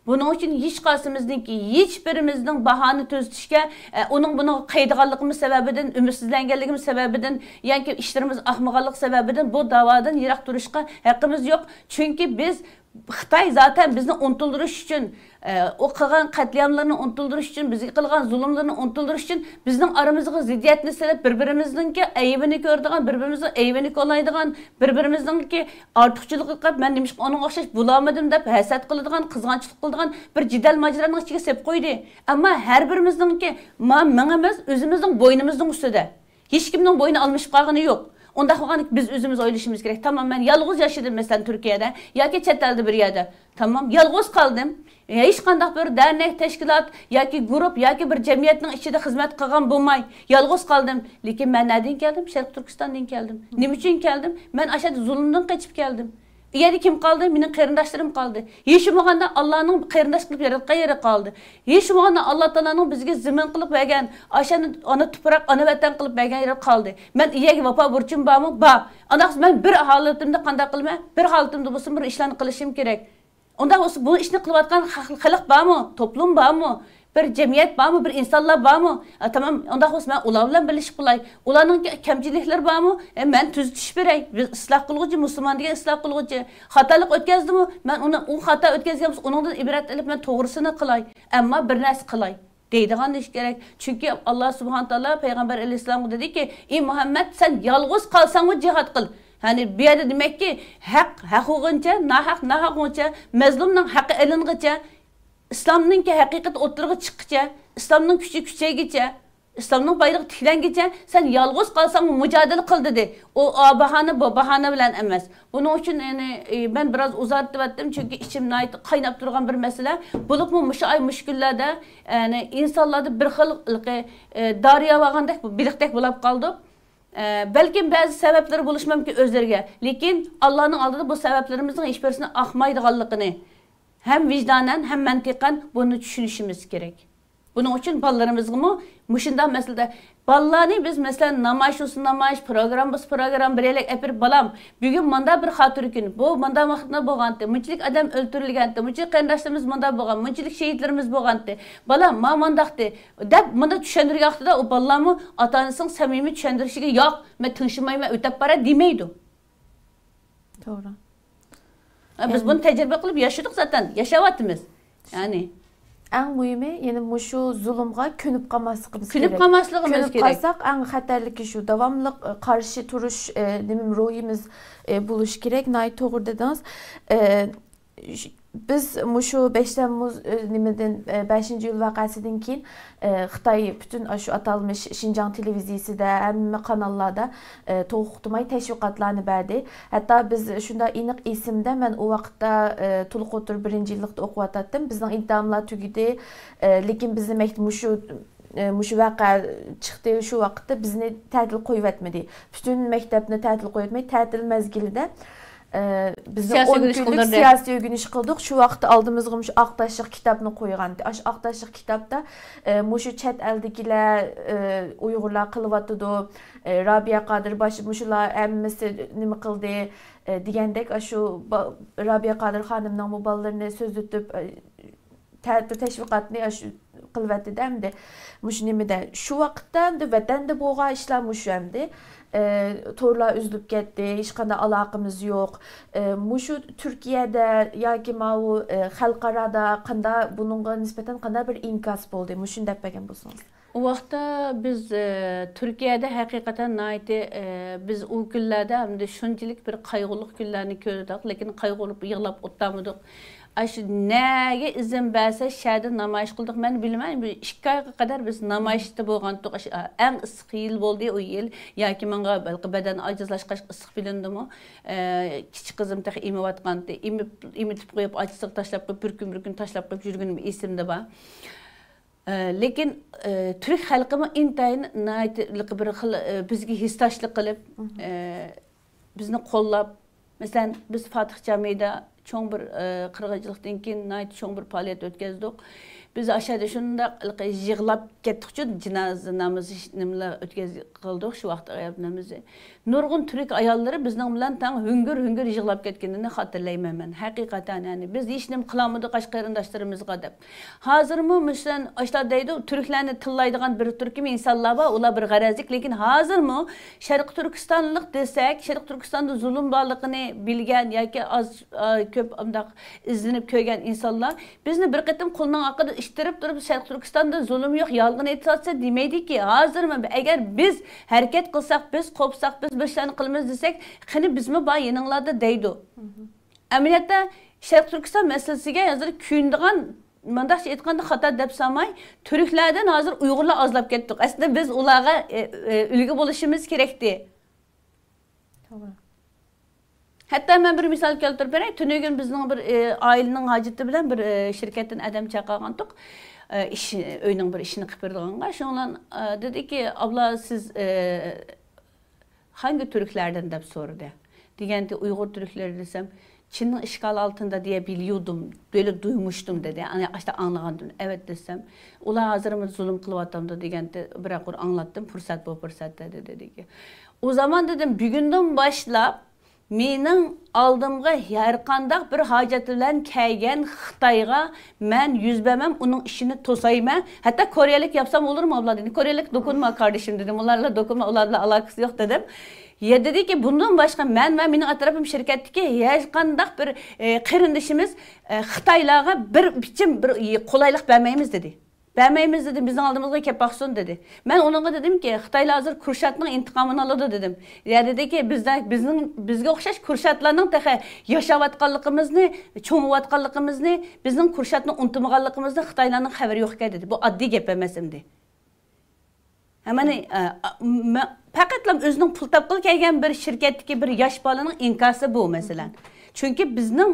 بۇنىڭ ئۈچۈن ھېچقايسىمىزنىڭكى، ھېچبىرىمىزنىڭ باھانە تۈزىتىشكە، ئە، ئۇنىڭ بۇنىڭغا قايىدىغانلىقىمىز سەۋەبىدىن، ئۈمىدسىزلەنگەنلىكىمىز سەۋەبىدىن ياكى ئىشلىرىمىز ئاقمىغانلىقى سەۋەبىدىن بۇ داۋادىن يىراق تۇرۇشقا ھەققىمىز يوق. چۈنكى بىز خىتاي زاتەن بىزنى ئۇنتۇلدۇرۇش ئۈچۈن، ئە، ئۇ قىلغان قەتلىئاملىرىنى ئۇنتۇلدۇرۇش ئۈچۈن، بىزگە قىلغان زۇلۇملىرىنى ئۇنتۇلدۇرۇش ئۈچۈن بىزنىڭ ئارىمىزغا زىددىيەتنى سېلىپ، بىر-بىرىمىزنىڭكى ئەيىبىنى كۆرىدىغان، بىر-بىرىمىزنىڭ ئەيىبىنى كولايدىغان، بىر-بىرىمىزنىڭكى ئارتۇقچىلىقىغا قاراپ، مەن نېمىشقا ئۇنىڭغا ئوخشاش بولالمىدىم دەپ ھەسەت قىلىدىغان، قىزغانچىلىق قىلىدىغان بىر جېدەل ماجىرانىڭ ئىچىگە سېلىپ قويدى. ئەمما ھەر بىرىمىزنىڭكى ما مېڭىمىز ئۆزىمىزنىڭ بوينىمىزنىڭ ئۈستىدە. ھېچكىمنىڭ بوينى ئالمىشىپ قالغىنى يوق. ئۇنداق بولغاندا بىز ئۆزىمىز ئويلىشىمىز كېرەك. تامام، مەن يالغۇز ياشىدىم، مەسىلەن، تۈركىيەدە ياكى چەت ئەلدە بىر يەردە. تامام، يالغۇز قالدىم. ھېچقانداق بىر دەرنەك، تەشكىلات ياكى گۇرۇپ ياكى بىر جەمئىيەتنىڭ ئىچىدە خىزمەت قىلغان بولماي، يالغۇز قالدىم. لېكىن مەن نەدىن كەلدىم؟ شەرقىي تۈركىستاندىن كەلدىم. نېمە ئۈچۈن كەلدىم؟ مەن ئاشۇ يەردە زۇلۇمدىن قېچىپ كەلدىم. ئۇ يەردە كىم قالدى؟ مېنىڭ قېرىنداشلىرىم قالدى. ھېچ بولمىغاندا ئاللانىڭ قېرىنداش قىلىپ ياراتقان يېرى قالدى. ھېچ بولمىغاندا ئاللا تائالانىڭ بىزگە زېمىن قىلىپ بەرگەن، ئاشۇ ئانا تۇپراق، ئانا ۋەتەن قىلىپ بەرگەن يېرى قالدى. مەن ئۇ يەرگە ۋاپا بۇرچۇم بارمۇ؟ بار. ئانداق مەن بىر ھالىتىمدە قانداق قىلىمەن؟ بىر ھالىتىمدە بولسۇن بىر ئىشلارنى قىلىشىم كېرەك. ئۇنداق بولسا بۇ ئىشنى قىلىۋاتقان خەق-، خەلق بارمۇ؟ توپلۇم بارمۇ؟ بىر جەمئىيەت بارمۇ؟ بىر ئىنسانلار بارمۇ؟ ئە، تامام، ئۇنداق بولسا مەن ئۇلار بىلەن بىرلىشىپ قىلاي. ئۇلارنىڭكى كەمچىلىكلىرى بارمۇ؟ ئە، مەن تۈزىتىش بېرەي. بىز ئىسلاھ قىلغۇچى، مۇسۇلمان دېگەن ئىسلاھ قىلغۇچى. خاتالىق ئۆتكەزدىمۇ؟ مەن ئۇنى، ئۇ خاتا ئۆتكەزگەن بولسا، ئۇنىڭدىن ئىبرەت ئېلىپ، مەن توغرىسىنى قىلاي. ئەمما بىر نەرسە قىلاي دەيدىغان ئىش كېرەك. چۈنكى ئاللا سۇبھانە تائالا پەيغەمبەر ئەلەيھىسسالامغا دېدىكى، ئى مۇھەممەد، سەن يالغۇز قالساڭمۇ جىھاد قىل. يەنى بۇ يەردە دېمەككى، ھەق ھەق بولغۇنچە، ناھەق ناھەق بولغۇچە، مەزلۇمنىڭ ھەققى ئېلىنغىچە، ئىسلامنىڭكى ھەقىقىتى ئوتتۇرىغا چىققىچە، ئىسلامنىڭ كۈچى كۈچەيگىچە، ئىسلامنىڭ بايرىقى تىكلەنگىچە سەن يالغۇز قالساڭمۇ مۇجادىلە قىل دېدى. ئۇ، ئا، باھانە، بۇ باھانە بىلەن ئەمەس. بۇنىڭ ئۈچۈن، يەنى، ئى، مەن بىراز ئۇزارتىۋەتتىم، چۈنكى ئىچىم ناھايىتى قايناپ تۇرغان بىر مەسىلە. بولۇپمۇ مۇشۇ ئاي، مۇشۇ كۈنلەردە، يەنى، ئىنسانلاردا بىر خىل ھېلىقى، ئى، داريا بارغاندەك، بېلىقتەك بولاپ قالدۇق. ئى، بەلكىم بەزى سەۋەبلىرى بولۇشى مۇمكىن ئۆزلىرىگە. لېكىن ئاللانىڭ ئالدىدا بۇ سەۋەبلىرىمىزنىڭ ھېچبىرسىنىڭ ئاقمايدىغانلىقىنى ھەم ۋىجدانەن، ھەم مەنتىقەن بۇنى چۈشىنىشىمىز كېرەك. بۇنىڭ ئۈچۈن بالىلىرىمىزغىمۇ مۇشۇنداق مەسىلىدە، بالىلارنى بىز، مەسىلەن، نامايىش بولسا نامايىش، پروگرامما بولسا پروگرامما، بىر يەرلەرگە ئەپىرىپ، بالام، بۈگۈن مانداق بىر خاتىرە كۈن، بۇ مانداق ۋاقىتتا بولغانتى، مۇنچىلىك ئادەم ئۆلتۈرۈلگەنتى، مۇنچىلىك قېرىنداشلىرىمىز مانداق بولغان، مۇنچىلىك شېھىتلىرىمىز بولغانتى، بالام، ما مانداقتى، دەپ مۇنداق چۈشەندۈرگەن ۋاقتىدا ئۇ بالىلارمۇ ئاتا-ئانىسىنىڭ سەمىمىي چۈشەندۈرۈشىگە، ياق، مەن تىڭشىمايمەن، ئۆتەپ بارا دېمەيدۇ. توغرا. ئە، بىز بۇنى تەجرىبە قىلىپ ياشىدۇق زاتەن، ياشاۋاتىمىز. يەنى. ئەڭ مۇھىمى، يەنە مۇشۇ زۇلۇمغا كۆنۈپ قالماسلىقىمىز كېرەك. كۆنۈپ قالماسلىقىمىز كېرەك. كۆنۈپ قالساق، ئەڭ خەتەرلىكى شۇ، داۋاملىق، ئە، قارشى تۇرۇش، ئە، نېمىم، روھىمىز، ئە، بولۇشى كېرەك. ناھايىتى توغرا دېدىڭىز. ئە، ش-، بىز مۇشۇ بەش تەممۇز، ئى، نېمىدىن، ئى، بەشىنچى ئىيۇل ۋەقەسىدىن كېيىن، ئى، خىتاي پۈتۈن ئاشۇ ئاتالمىش شىنجاڭ تېلېۋىزىيىسىدە، ھەممە قاناللاردا، ئى، توختىماي تەشۋىقاتلارنى بەردى. ھەتتا بىز شۇنداق ئېنىق ئېسىمدە، مەن ئۇ ۋاقىتتا، ئى، تولۇق ئوتتۇرا بىرىنچى يىللىقتا ئوقۇۋاتاتتىم. بىزنىڭ ئىمتىھانلار تۈگىدى، ئى، لېكىن بىزنى مەكتەپ مۇشۇ ئى، مۇشۇ ۋەقە چىقتى، شۇ ۋاقىتتا بىزنى تەتىل قويۇۋەتمىدى. پۈتۈن مەكتەپنى تەتىل قويۇۋەتمەي، تەتىل مەزگىلىدە، ئى، بىزنى سىياسىي ئون ئۆگىنىش كۈنلۈك قىلدۇردى. سىياسىي ئۆگىنىش قىلدۇق. شۇ ۋاقىتتا ئالدىمىزغا مۇشۇ ئاق تاشلىق كىتابنى قويغانىدى. ئاشۇ ئاق تاشلىق كىتابتا، ئى، مۇشۇ چەت ئەلدىكىلەر، ئى، ئۇيغۇرلار قىلىۋاتىدۇ، ئى، رابىيە قادىر باش-، مۇشۇلار ھەممىسى نېمە قىلدى، ئى، دېگەندەك، ئاشۇ با-، رابىيە قادىر خانىمنىڭمۇ بالىلىرىنى سۆزلىتىپ، ئى، تەتۈر تەشۋىقاتنى ئاشۇ قىلىۋەتتى-دە ئەمدى. مۇشۇ نېمىدە، شۇ ۋاقىتتا ئەمدى ۋەتەندە بولغان ئىشلار مۇشۇ ئەمدى. ئى، تورلار ئۈزۈلۈپ كەتتى، ھېچقانداق ئالاقىمىز يوق. ئى، مۇشۇ تۈركىيەدە ياكى ماۋۇ، ئى، خەلقئارادا قاندا-، بۇنىڭغا نىسبەتەن قانداق بىر ئىنكاس بولدى؟ مۇشۇنى دەپ بەرگەن بولسىڭىز. ئۇ ۋاقىتتا بىز، ئى، تۈركىيەدە ھەقىقەتەن ناھايىتى، ئى، بىز ئۇ كۈنلەردە ئەمدى شۇنچىلىك بىر قايغۇلۇق كۈنلەرنى كۆردۇق، لېكىن قايغۇرۇپ يىغلاپ ئولتۇرمىدۇق. ئاشۇ نەگە ئىزىن بەرسە، شەدە نامايىش قىلدۇق. مەن بىلمەن، بىر ئىككى ئايغا قەدەر بىز نامايىشتا بولغانتۇق. ئاشۇ ئەڭ ئىسسىق يىل بولدى ئۇ يىل. ياكى ماڭا بەلكى بەدەن ئاجىزلاشقاچ ئىسسىق بىلىندىمۇ؟ ئە، كىچىك قىزىم تېخى ئېمىۋاتقانتى. ئېمىپ، ئېمىتىپ قويۇپ، ئاچىسىغا تاشلاپ قويۇپ، بىر كۈن، بىر كۈن تاشلاپ قويۇپ يۈرگىنىم ئېسىمدە بار. ئە، لېكىن، ئە، تۈرك خەلقىمۇ ئىنتايىن ناھايىتى بىر خىل، ئە، بىزگە ھېسداشلىق قىلىپ، ئە، بىزنى قوللاپ، مەسىلەن، بىز فاتىھ جامىدا چوڭ بىر، ئى، قىرغىنچىلىقتىن كېيىن ناھايىتى چوڭ بىر پائالىيەت ئۆتكۈزدۇق. بىز ئاشۇ يەردە شۇنداق يىغلاپ كەتتۇقچۇ، جىنازا نامىزى نېمىلەر ئۆتكۈز-، قىلدۇق شۇ ۋاقىتتا ئايال نامىزى. نۇرغۇن تۈرك ئاياللىرى بىزنىڭ بىلەن تەڭ ھۈڭگۈر-ھۈڭگۈر يىغلاپ كەتكىنىنى خاتىرىلەيمەن مەن. ھەقىقەتەن، يەنى، بىز ھېچنېمە قىلالمىدۇق ئاشۇ قېرىنداشلىرىمىزغا دەپ. ھازىرمۇ مۇشۇلار، ئاشۇلار دەيدۇ، تۈركلەرنى تىللايدىغان بىر تۈركۈم ئىنسانلار بار، ئۇلار بىر غەرەزلىك، لېكىن ھازىرمۇ شەرقىي تۈركىستانلىق دېسەك، شەرقىي تۈركىستاندا زۇلۇم بارلىقىنى بىلگەن ياكى ئاز، ئا، كۆپ ئۇنداق ئىزدىنىپ كۆرگەن ئىنسانلار بىزنى بىر قېتىم قولىنىڭ ئارقىدا ئىتتىرىپ تۇرۇپ، شەرقىي تۈركىستاندا زۇلۇم يوق، يالغان ئېيتىۋاتىسەن دېمەيدىكى. ھازىرمۇ ئەگەر بىز ھەرىكەت قىلساق، بىز قوپساق، بىز بىر ئىشلارنى قىلىمىز دېسەك، قېنى بىزمۇ بار يېنىڭلاردا دەيدۇ. ئەمەلىيەتتە شەرقىي تۈركىستان مەسىلىسىگە ھازىر كۆنىدىغان، مۇنداقچە ئېيتقاندا خاتا دەپ سانىماي، تۈركلەردىن ھازىر ئۇيغۇرلار ئازلاپ كەتتۇق. ئەسلىدە بىز ئۇلارغا، ئە، ئە، ئۈلگە بولۇشىمىز كېرەكتى. توغرا. ھەتتا مەن بىر مىسال كەلتۈرۈپ بېرەي. تۈنۈگۈن بىزنىڭ بىر، ئە، ئائىلىنىڭ ھاجىتى بىلەن بىر، ئە، شىركەتتىن ئادەم چاقىرغانتۇق. ئە، ئىش، ئۆينىڭ بىر ئىشىنى قىلىپ بېرىدىغانغا. شۇنىڭ بىلەن، ئە، دېدىكى، «ئابلا، سىز، ئە، hangi Türklerden؟» دەپ سورىدى. دېگەنتى، «ئۇيغۇر تۈركلىرى» دېسەم، «Çin'in işgali altında diye biliyordum, böyle duymuştum» دېدى. ئاشتا ئاڭلىغانتىم. «Evet» دېسەم، «ئۇلار ھازىرمۇ زۇلۇم قىلىۋاتامدۇ؟» دېگەنتى، بىراق ئۇنى ئاڭلاتتىم، پۇرسەت بۇ پۇرسەتتە دېدى. ئۇ زامان دېدىم، بۈگۈندىن باشلاپ مېنىڭ ئالدىمغا ھەرقانداق بىر ھاجەت بىلەن كەلگەن خىتايغا مەن يۈز بەرمەم، ئۇنىڭ ئىشىنى توسايمەن. ھەتتا كورېيەلىك ياپسام بولۇرمۇ ئابلا دېدى. كورېيەلىك دوكۇنما كاردىشىم دېدىم. ئۇلار بىلەن دوكۇنما، ئۇلار بىلەن ئالاقىسى يوق دېدىم. يا دېدىكى، بۇندىن باشقا مەن ۋە مېنىڭ ئەتراپىم شىركەتتىكى ھېچقانداق بىر، ئى، قېرىندىشىمىز، ئى، خىتايلارغا بىر بىچىم بىر، ئى، قولايلىق بەرمەيمىز دېدى. بەرمەيمىز دېدى، بىزنىڭ ئالدىمىزغا كەپ باقسۇن دېدى. مەن ئۇنىڭغا دېدىمكى، خىتايلار ھازىر كۇرشاتنىڭ ئىنتىقامىنى ئالىدۇ دېدىم. يا دېدىكى، بىزدە، بىزنىڭ، بىزگە ئوخشاش كۇرشاتلارنىڭ تېخى ياشاۋاتقانلىقىمىزنى، چوڭىيىۋاتقانلىقىمىزنى، بىزنىڭ كۇرشاتنى ئۇنتۇمىغانلىقىمىزنى خىتايلارنىڭ خەۋىرى يوقكەن دېدى. بۇ ئاددىي گەپ ئەمەس ئەمدى. ھە، مانا، ئە، ئە، مە-، پەقەتلا ئۆزىنىڭ پۇل تاپقىلى كەلگەن بىر شىركەتتىكى بىر ياش بالىنىڭ ئىنكاسى بۇ، مەسىلەن. چۈنكى بىزنىڭ،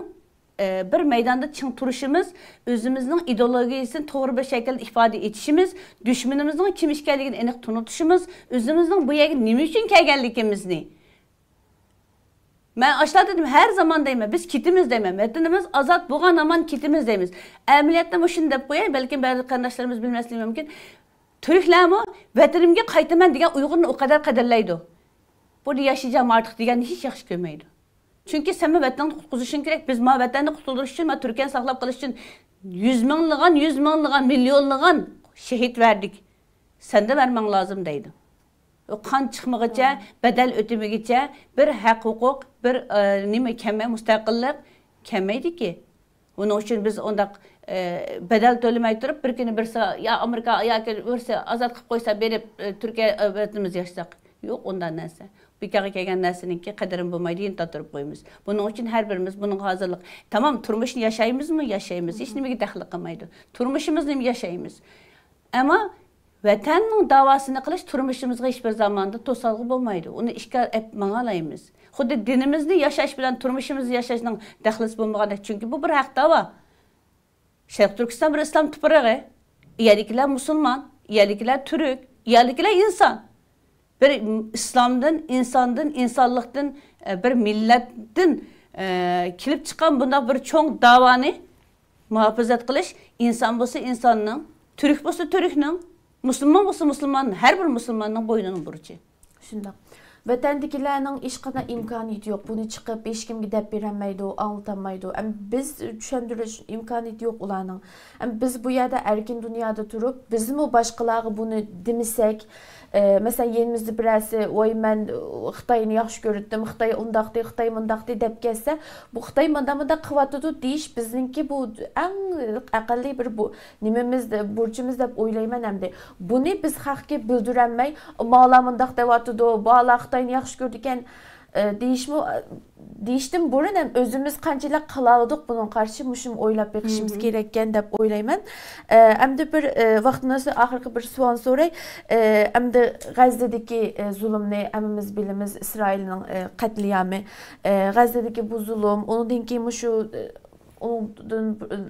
ئە، بىر مەيداندا چىڭ تۇرۇشىمىز، ئۆزىمىزنىڭ ئىدېئولوگىيىسىنى توغرا بىر شەكىلدە ئىپادە ئېتىشىمىز، دۈشمىنىمىزنىڭ كىم ئىكەنلىكىنى ئېنىق تونۇتۇشىمىز، ئۆزىمىزنىڭ بۇ يەرگە نېمە ئۈچۈن كەلگەنلىكىمىزنى. مەن ئاشۇنداق دېدىم، ھەر زامان دەيمەن، بىز كېتىمىز دەيمەن، ۋەتىنىمىز ئازاد بولغان ھامان كېتىمىز دەيمىز. ئەمەلىيەتتە مۇشۇنى دەپ قوياي، بەلكىم بەزى قېرىنداشلىرىمىز بىلمەسلىكى مۇمكىن. تۈركلەرمۇ ۋەتىنىمگە قايتىمەن دېگەن ئۇيغۇرنى ئۇ قەدەر قەدىرلەيدۇ. بۇردا ياشىياجام ئارتۇق دېگەننى ھېچ ياخشى كۆرمەيدۇ. چۈنكى سەنمۇ ۋەتىنىڭنى قۇتقۇزۇشۇڭ كېرەك. بىز ما ۋەتەننى قۇتۇلدۇرۇش ئۈچۈن، ما تۈركىيەنى ساقلاپ قېلىش ئۈچۈن يۈز مىڭلىغان، يۈز مىڭلىغان، مىليونلىغان شېھىت بەردۇق. سەندە بەرمەڭ لازىم دەيدۇ. ئۇ قان چىقمىغىچە، بەدەل ئۆتىمىگىچە بىر ھەق ھوقۇق، بىر، ئە، نېمە كەلمەي، مۇستەقىللىق كەلمەيدىكى. ئۇنىڭ ئۈچۈن بىز ئۇنداق، ئە، بەدەل تۆلىمەي تۇرۇپ، بىر كۈنى بىرسى يا ئامېرىكا ياكى بىرسى ئازاد قىلىپ قويسا بېرىپ، ئە، تۈركىيە، ئە، ۋەتىنىمىزدە ياشىساق. يوق ئۇنداق نەرسە. بىكارغا كەلگەن نەرسىنىڭكى قەدرىنى بولمايدۇ، يېنىتتۇرۇپ قويىمىز. بۇنىڭ ئۈچۈن ھەر بىرىمىز بۇنىڭغا ھازىرلىق. تامام، تۇرمۇشنى ياشايمىزمۇ، ياشايمىز. ھېچ نېمىگە دەخلى قىلمايدۇ. تۇرمۇشىمىزنىمۇ ياشايمىز. ئەمما ۋەتەننىڭ داۋاسىنى قىلىش تۇرمۇشىمىزغا ھېچ بىر زاماندا توسالغۇ بولمايدۇ. ئۇنى ئىشكا ئېلىپ ماڭالايمىز. خۇددى دىنىمىزنى ياشاش بىلەن تۇرمۇشىمىزنى ياشاشنىڭ دەخلىسى بولمىغاندەك. چۈنكى بۇ بىر ھەق داۋا. شەرقىي تۈركىستان بىر ئىسلام تۇپرىقى. ئۇ يەردىكىلەر مۇسۇلمان، ئۇ يەردىكىلەر تۈرك، ئۇ يەردىكىلەر ئىنسان. بىر ئىسلامدىن، ئىنساندىن، ئىنسانلىقتىن، ئە، بىر مىللەتتىن، ئە، كېلىپ چىققان بۇنداق بىر چوڭ داۋانى مۇھاپىزەت قىلىش ئىنسان بولسا ئىنساننىڭ، تۈرك بولسا تۈركنىڭ، مۇسۇلمان بولسا مۇسۇلمان، ھەر بىر مۇسۇلماننىڭ بوينىنىڭ بۇرچى. شۇنداق. ۋەتەندىكىلەرنىڭ ھېچقانداق ئىمكانىيىتى يوق. بۇنى چىقىپ ھېچكىمگە دەپ بېرەلمەيدۇ، ئاڭلىتالمايدۇ. ئەم، بىز چۈشەندۈرۈش ئىمكانىيىتى يوق ئۇلارنىڭ. ئەم، بىز بۇ يەردە ئەركىن دۇنيادا تۇرۇپ، بىزمۇ باشقىلارغا بۇنى دېمىسەك، ئە، مەسىلەن، يېنىمىزدا بىرەرسى، ۋاي، مەن خىتاينى ياخشى كۆرەتتىم، خىتاي ئۇنداقتى، خىتاي مۇنداقتى دەپ كەلسە، بۇ خىتاي مانداق مۇنداق قىلىۋاتىدۇ دېيىش بىزنىڭكى بۇ ئەڭ ئەقەللىي بىر بۇ نېمىمىز، بۇرچىمىز دەپ ئويلايمەن ئەمدى. بۇنى بىز خەققە بىلدۈرەلمەي، مالا مۇنداق دەۋاتىدۇ، بالا خىتاينى ياخشى كۆرىدىكەن، ئە، دېيىشمۇ، ئە، دېيىشتىن بۇرۇن ھەم ئۆزىمىز قانچىلىك قىلالىدۇق بۇنىڭغا قارشى، مۇشۇنى ئويلاپ بېقىشىمىز كېرەككەن دەپ ئويلايمەن. ئە، ئەمدى بىر، ئە، ۋاقتىمىز ئاخىرقى بىر سوئال سوراي. ئە، ئەمدى غەززىدىكى، ئە، زۇلۇمنى ھەممىمىز بىلىمىز، ئىسرائىلنىڭ، ئە، قەتلىئامى. ئە، غەززىدىكى بۇ زۇلۇم، ئۇنىڭدىن كېيىن مۇشۇ، ئە، ئۇنىڭدىن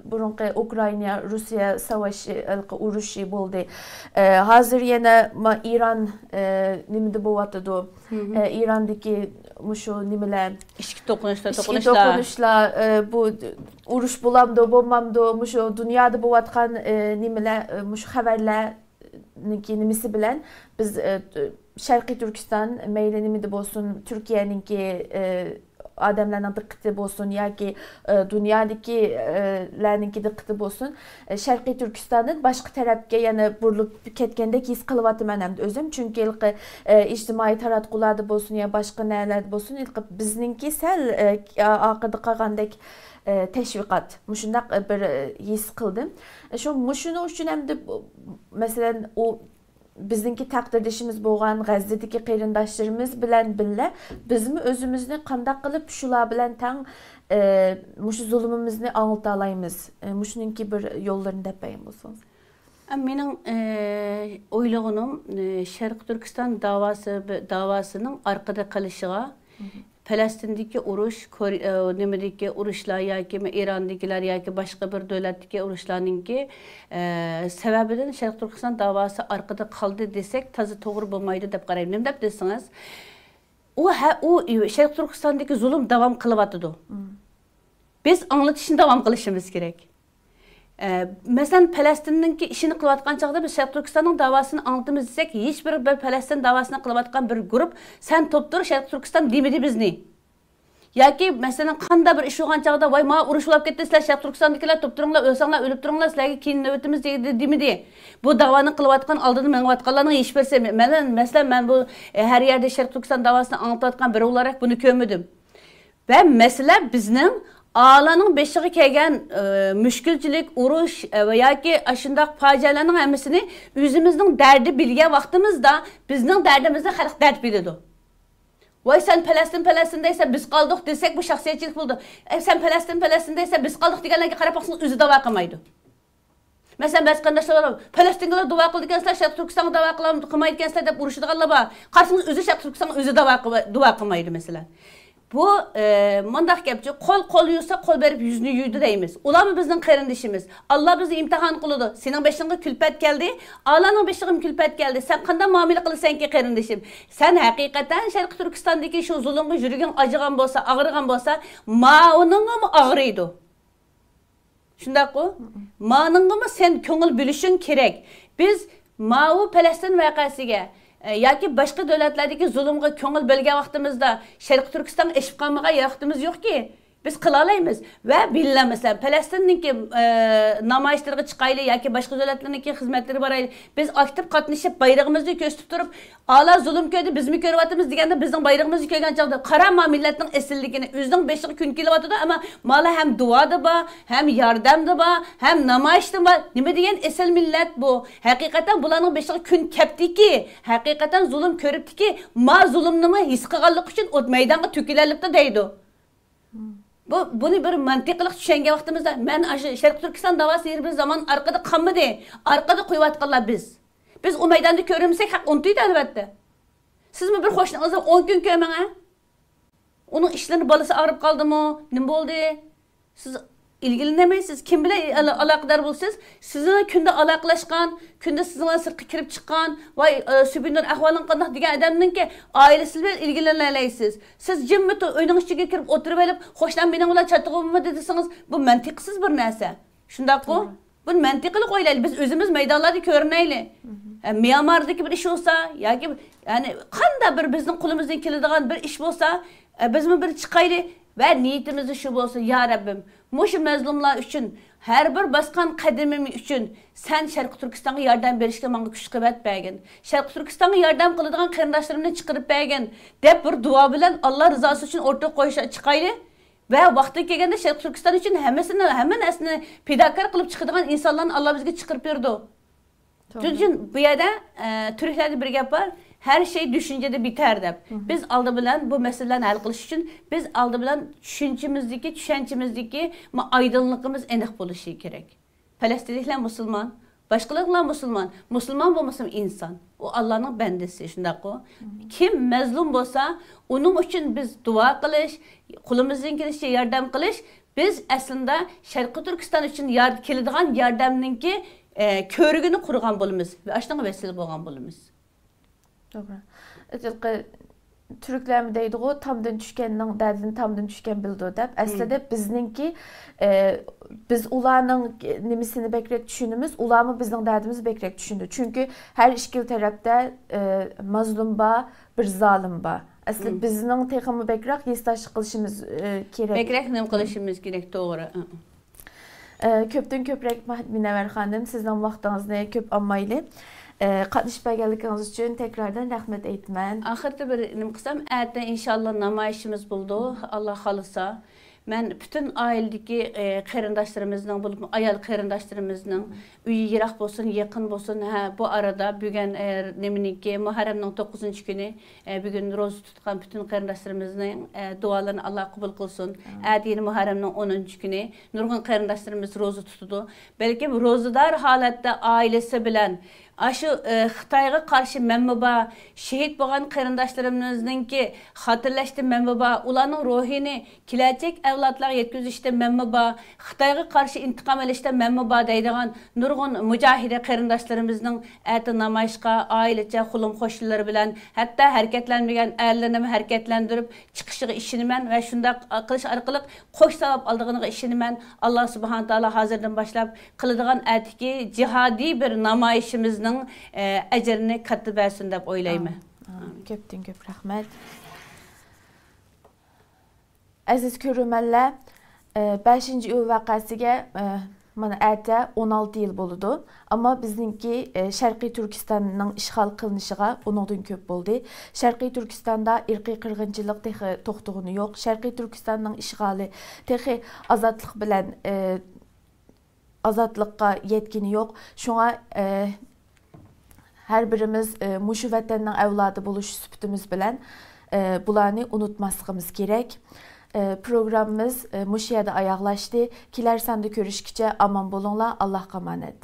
بۇرۇنقى ئۇكرائىنا، روسىيە ساۋاشى، ھېلىقى ئۇرۇشى بولدى. ئە، ھازىر يەنە ما-، ئىران، ئە، نېمىدە بولۇۋاتىدۇ؟ ئە، ئىراندىكى مۇشۇ نېمىلەر؟ ئىچكى توقۇنۇشلار، ئىچكى توقۇنۇشلار. توقۇنۇشلار، ئە، بۇ ئۇرۇش بولامدۇ، بولمامدۇ؟ مۇشۇ دۇنيادا بولۇۋاتقان، ئە، نېمىلەر، ئە، مۇشۇ خەۋەرلەرنىڭكى نېمىسى بىلەن بىز، ئە، شەرقىي تۈركىستان مەيلى نېمىدە بولسۇن، تۈركىيەنىڭكى، ئە، ئادەملەرنىڭ دىققىتى بولسۇن ياكى، ئە، دۇنيادىكى، ئە، لەرنىڭكى دىققىتى بولسۇن، ئە، شەرقىي تۈركىستاندىن باشقا تەرەپكە يەنە بۇرۇلۇپ كەتكەندەك ھېس قىلىۋاتىمەن ئەمدى ئۆزۈم. چۈنكى ھېلىقى، ئە، ئىجتىمائىي تاراتقۇلاردا بولسۇن يا باشقا نەرلەردە بولسۇن، ھېلىقى بىزنىڭكى سەل، ئە، ئارقىدا قالغاندەك، ئە، تەشۋىقات. مۇشۇنداق، ئە، بىر، ئە، ھېس قىلدىم. شۇ، مۇشۇنىڭ ئۈچۈن ئەمدى بۇ، مەسىلەن، ئۇ بىزنىڭكى تەقدىردىشىمىز بولغان غەززىدىكى قېرىنداشلىرىمىز بىلەن بىللە بىزمۇ ئۆزىمىزنى قانداق قىلىپ شۇلار بىلەن تەڭ، ئە، مۇشۇ زۇلۇمىمىزنى ئاڭلىتالايمىز؟ ئە، مۇشۇنىڭكى بىر يوللىرىنى دەپ بەرگەن بولسىڭىز. ئە، مېنىڭ، ئە، ئويلىغىنىم، ئە، شەرقىي تۈركىستان داۋاسى، داۋاسىنىڭ ئارقىدا قېلىشىغا پەلەستىندىكى ئۇرۇش، كورې-، ئە، نېمىدىكى ئۇرۇشلار ياكى ئىراندىكىلەر ياكى باشقا بىر دۆلەتتىكى ئۇرۇشلارنىڭكى، ئە، سەۋەبىدىن شەرقىي تۈركىستان داۋاسى ئارقىدا قالدى دېسەك، تازا توغرا بولمايدۇ دەپ قارايمەن. نېمە دەپ دېسىڭىز، ئۇ ھە-، ئۇ شەرقىي تۈركىستاندىكى زۇلۇم داۋام قىلىۋاتىدۇ. بىز ئاڭلىتىشنى داۋام قىلىشىمىز كېرەك. ئە، مەسىلەن، پەلەستىننىڭكى ئىشىنى قىلىۋاتقان چاغدا بىز شەرقىي تۈركىستاننىڭ داۋاسىنى ئاڭلىتىمىز دېسەك، ھېچ بىر، بىر پەلەستىن داۋاسىنى قىلىۋاتقان بىر گۇرۇپ، سەن توپتۇر شەرقىي تۈركىستان دېمىدى بىزنى. ياكى، مەسىلەن، قانداق بىر ئىش بولغان چاغدا، ۋاي، ماڭا ئۇرۇش بولاپ كەتتى، سىلەر شەرقىي تۈركىستاندىكىلەر توپتۇرۇڭلار، ئۆلسەڭلار ئۆلۈپ تۇرۇڭلار، سىلەرگە كېيىن نۆۋىتىمىز دېدى، دېمىدى. بۇ داۋانى قىلىۋاتقان، ئالدىدا مېڭىۋاتقانلارنىڭ ھېچ بىرسى، مەن، مەسىلەن، مەن بۇ، ئە، ھەر يەردە شەرقىي تۈركىستان داۋاسىنى ئاڭلىتىۋاتقان بىرەۋلەررەك بۇنى كۆرمىدىم. ۋە مەسىلە بىزنىڭ ئالانىڭ بېشىغا كەلگەن، ئە، مۈشكۈلچىلىك، ئۇرۇش، ئە، ۋە ياكى ئاشۇنداق پاجىئەلەرنىڭ ھەممىسىنى ئۆزىمىزنىڭ دەردى بىلگەن ۋاقتىمىزدا بىزنىڭ دەردىمىزنى خەلق دەرد بىلىدۇ. ۋاي، سەن پەلەستىن، پەلەستىن دەيسەن، بىز قالدۇق دېسەك، بۇ شەخسىيەتچىلىك بولىدۇ. ئەي، سەن پەلەستىن، پەلەستىن دەيسەن، بىز قالدۇق دېگەنلەرگە قاراپ باقسىڭىز، ئۆزى داۋا قىلمايدۇ. مەسىلەن، بەزى قېرىنداشلار بار، پەلەستىنگىلا دۇئا قىلىدىكەنسىلەر، شەرقىي تۈركىستانغا داۋا قىلام-، قىلمايدىكەنسىلەر دەپ ئۇرۇشىدىغانلار بار. قارىسىڭىز، ئۆزى شەرقىي تۈركىستانغا ئۆزى داۋا قىل-، دۇئا قىلمايدۇ، مەسىلەن. بۇ، ئە، مۇنداق گەپچۇ، قول قول يۇسا، قول بېرىپ يۈزنى يۇيىدۇ دەيمىز. ئۇلارمۇ بىزنىڭ قېرىندىشىمىز. ئاللا بىزنى ئىمتىھان قىلىدۇ. سېنىڭ بېشىڭغا كۈلپەت كەلدى، ئالانىڭ بېشىغىمۇ كۈلپەت كەلدى. سەن قانداق مۇئامىلە قىلىسەنكى، قېرىندىشىم؟ سەن ھەقىقەتەن شەرقىي تۈركىستاندىكى شۇ زۇلۇمغا يۈرىكىڭ ئاجىغان بولسا، ئاغرىغان بولسا، ماۋۇنىڭغىمۇ ئاغرىيدۇ. شۇنداققۇ؟ مانىڭغىمۇ سەن كۆڭۈل بۆلۈشۈڭ كېرەك. بىز ماۋۇ پەلەستىن ۋەقەسىگە، ئە، ياكى باشقا دۆلەتلەردىكى زۇلۇمغا كۆڭۈل بۆلگەن ۋاقتىمىزدا شەرقىي تۈركىستانغا ئېشىپ قالمىغان ۋاقتىمىز يوقكى. بىز قىلالايمىز. ۋە بىللە، مەسىلەن، پەلەستىننىڭكى، ئە، نامايىشلىرىغا چىقايلى ياكى باشقا دۆلەتلەرنىڭكى خىزمەتلىرىگە بارايلى. بىز ئاكتىپ قاتنىشىپ، بايرىقىمىزنى كۆرسىتىپ تۇرۇپ، ئالا زۇلۇم كۆردى، بىزمۇ كۆرۈۋاتىمىز دېگەندە، بىزنىڭ بايرىقىمىزنى كۆرگەن چاغدا، قارا، ما مىللەتنىڭ ئېسىللىكىنى، ئۆزىنىڭ بېشىغا كۈن كېلىۋاتىدۇ، ئەمما مالا ھەم دۇئادا بار، ھەم ياردەمدە بار، ھەم نامايىشتا بار. نېمە دېگەن ئېسىل مىللەت بۇ؟ ھەقىقەتەن بۇلارنىڭ بېشىغا كۈن كەپتىكى، ھەقىقەتەن زۇلۇم كۆرۈپتىكى، ما زۇلۇمنىمۇ ھېس قىلغانلىقى ئۈچۈن ئوت مەيدانغا تۆكۈلەلىپتۇ دەيدۇ. بۇ، بۇنى بىر مەنتىقلىق چۈشەنگەن ۋاقتىمىزدا، مەن ئاشۇ شەرقىي تۈركىستان داۋاسى ھېلى بىر زامان ئارقىدا قالمىدى. ئارقىدا قويۇۋاتقانلار بىز. بىز ئۇ مەيداندا كۆرۈنمىسەك، خەق ئۇنتۇيدۇ، ئەلۋەتتە. سىزمۇ بىر قوشنىڭىزنى ئون كۈن كۆرمەڭ، ھە؟ ئۇنىڭ ئىشلىرىنى، بالىسى ئاغرىپ قالدىمۇ؟ نېمە بولدى؟ سىز ئىلگىرىلىنەلمەيسىز. كىم بىلەن ئالا-، ئالاقىدار بولىسىز؟ سىزنىڭ كۈندە ئالاقىلەشكەن، كۈندە سىزنىڭ بىلەن سىرتقا كىرىپ چىققان، ۋاي، ئە، سۈبىنۇر، ئەھۋالىڭ قانداق دېگەن ئادەمنىڭكى ئائىلىسى بىلەن ئىلگىرىلىنەلەيسىز. سىز جىممىدە ئۆينىڭ ئىچىگە كىرىپ ئولتۇرۇۋېلىپ، «خوشنام مېنىڭ بىلەن چاتىقىمۇ؟» دېسىڭىز، بۇ مەنتىقسىز بىر نەرسە. شۇنداققۇ؟ توغرا. بۇنى مەنتىقىلىق ئويلايلى، بىز ئۆزىمىز مەيدانلاردا كۆرۈنەيلى. مھم. ئە، ميانماردىكى بىر ئىش بولسا، ياكى، يەنى، قانداق بىر بىزنىڭ قولىمىزدىن كېلىدىغان بىر ئىش بولسا، ئە، بىزمۇ بىر چىقايلى ۋە نىيىتىمىزدە شۇ بولسۇن: «يا رەببىم، مۇشۇ مەزلۇملار ئۈچۈن، ھەر بىر باسقان قەدىمىم ئۈچۈن سەن شەرقىي تۈركىستانغا ياردەم بېرىشكە ماڭا كۈچ-قۇۋۋەت بەرگىن. شەرقىي تۈركىستانغا ياردەم قىلىدىغان قېرىنداشلىرىمنى چىقىرىپ بەرگىن» دەپ بىر دۇئا بىلەن ئاللا رىزاسى ئۈچۈن ئوتتۇرىغا قويۇشقا چىقايلى. ۋە ۋاقتى كەلگەندە شەرقىي تۈركىستان ئۈچۈن ھەممىسىنى، ھەممە نەرسىنى پىداكار قىلىپ چىقىدىغان ئىنسانلارنى ئاللا بىزگە چىقىرىپ بېرىدۇ. توغرا. شۇنىڭ ئۈچۈن بۇ يەردە، ئە، تۈركلەردە بىر گەپ بار: «ھەر شەي دۈشۈنچىدە بىتەر» دەپ. مھم. بىز ئالدى بىلەن بۇ مەسىلىلەرنى ھەل قىلىش ئۈچۈن، بىز ئالدى بىلەن چۈشەنچىمىزدىكى، چۈشەنچىمىزدىكى ما-، ئايدىڭلىقىمىز ئېنىق بولۇشى كېرەك. پەلەستىنلىكلەر مۇسۇلمان، باشقىلار مۇسۇلمان. مۇسۇلمان بولمىسىمۇ ئىنسان. ئۇ ئاللانىڭ بەندىسى، شۇنداققۇ؟ مم. كىم مەزلۇم بولسا، ئۇنىڭ ئۈچۈن بىز دۇئا قىلىش، قولىمىزدىن كېلىشىچە ياردەم قىلىش، بىز ئەسلىندە شەرقىي تۈركىستان ئۈچۈن يار-، كېلىدىغان ياردەمنىڭكى، ئە، كۆۋرۈكىنى قۇرغان بولىمىز ۋە ئاشۇنىڭغا ۋەسىلە بولغان بولىمىز. توغرا. ھېلىقى تۈركلەرمۇ دەيدىغۇ، «تامدىن چۈشكەننىڭ دەردىنى تامدىن چۈشكەن بىلىدۇ» دەپ. ئەسلىدە بىزنىڭكى، ئە، بىز ئۇلارنىڭ نېمىسىنى بەكرەك چۈشىنىمىز، ئۇلارمۇ بىزنىڭ دەردىمىزنى بەكرەك چۈشىنىدۇ. چۈنكى ھەر ئىككىلا تەرەپتە، ئە، مازلۇم بار، بىر زالىم بار. ئەسلى بىزنىڭ تېخىمۇ بەكرەك ھېسداشلىق قىلىشىمىز، ئە، كېرەك. بەكرەك نېمە قىلىشىمىز كېرەك، توغرا. ئە، كۆپتىن كۆپ رەھمەت، مۇنەۋۋەر خانىم، سىزنىڭ ۋاقتىڭىزنى كۆپ ئالمايلى. ئە، قاتنىشىپ بەرگەنلىكىڭىز ئۈچۈن تەكراردىن رەھمەت ئېيتىمەن. ئاخىرىدا بىر نېمە قىلسام، ئەتە ئىنشاللا نامايىشىمىز بولىدۇ، ئاللا خالىسا. مەن پۈتۈن ئائىلىدىكى، ئە، قېرىنداشلىرىمىزنىڭ، بولۇپمۇ ئايال قېرىنداشلىرىمىزنىڭ، ئۆيى يىراق بولسۇن، يېقىن بولسۇن، ھە، بۇ ئارىدا بۈگۈن، ئە، نېمىنىڭكى، مۇھەررەمنىڭ توققۇزىنچى كۈنى، ئە، بۈگۈن روزا تۇتقان پۈتۈن قېرىنداشلىرىمىزنىڭ، ئە، دۇئالىرىنى ئاللا قوبۇل قىلسۇن. ئەتە يەنە مۇھەررەمنىڭ ئونىنچى كۈنى، نۇرغۇن قېرىنداشلىرىمىز روزا تۇتىدۇ. بەلكىم روزىدار ھالەتتە ئائىلىسى بىلەن، ئاشۇ، ئە، خىتايغا قارشى مەنمۇ بار، شېھىت بولغان قېرىنداشلىرىمىزنىڭكى خاتىرىلەشتە مەنمۇ بار، ئۇلارنىڭ روھىنى كېلەچەك ئەۋلادلارغا يەتكۈزۈشتە مەنمۇ بار، خىتايغا قارشى ئىنتىقام ئېلىشتا مەنمۇ بار دەيدىغان نۇرغۇن مۇجاھىدە قېرىنداشلىرىمىزنىڭ ئەتە نامايىشقا ئائىلىچە، قولۇم قوشنىلىرى بىلەن، ھەتتا ھەرىكەتلەنمىگەن ئەرلىرىنىمۇ ھەرىكەتلەندۈرۈپ چىقىشىغا ئىشىنىمەن ۋە شۇنداق قىلىش ئارقىلىق خوش ساۋاب ئالىدىغىنىغا ئىشىنىمەن. ئاللا سۇبھانە تائالا ھازىردىن باشلاپ قىلىدىغان ئەتىكى جىھادىي بىر نامايىشىمىزنىڭ، ئە، ئەجرىنى كاتتا بەرسۇن دەپ ئويلايمەن. ئامىن. كۆپتىن كۆپ رەھمەت. ئەزىز كۆرۈرمەنلەر، ئە، بەشىنچى ئىيۇل ۋەقەسىگە، ئە، مانا ئەتە ئون ئالتە يىل بولىدۇ. ئەمما بىزنىڭكى، ئە، شەرقىي تۈركىستاننىڭ ئىشغال قىلىنىشىغا ئۇنىڭدىن كۆپ بولدى. شەرقىي تۈركىستاندا ئىرقىي قىرغىنچىلىق تېخى توختىغىنى يوق. شەرقىي تۈركىستاننىڭ ئىشغالى تېخى ئازادلىق بىلەن، ئە، ئازادلىققا يەتكىنى يوق. شۇڭا، ئە، ھەر بىرىمىز، ئە، مۇشۇ ۋەتەننىڭ ئەۋلادى بولۇش سۈپىتىمىز بىلەن، ئە، بۇلارنى ئۇنتۇماسلىقىمىز كېرەك. ئە، پروگراممىمىز، ئە، مۇشۇ يەردە ئاياغلاشتى. كېلەر ساندا كۆرۈشكىچە ئامان بولۇڭلار. ئاللاھقا ئامانەت.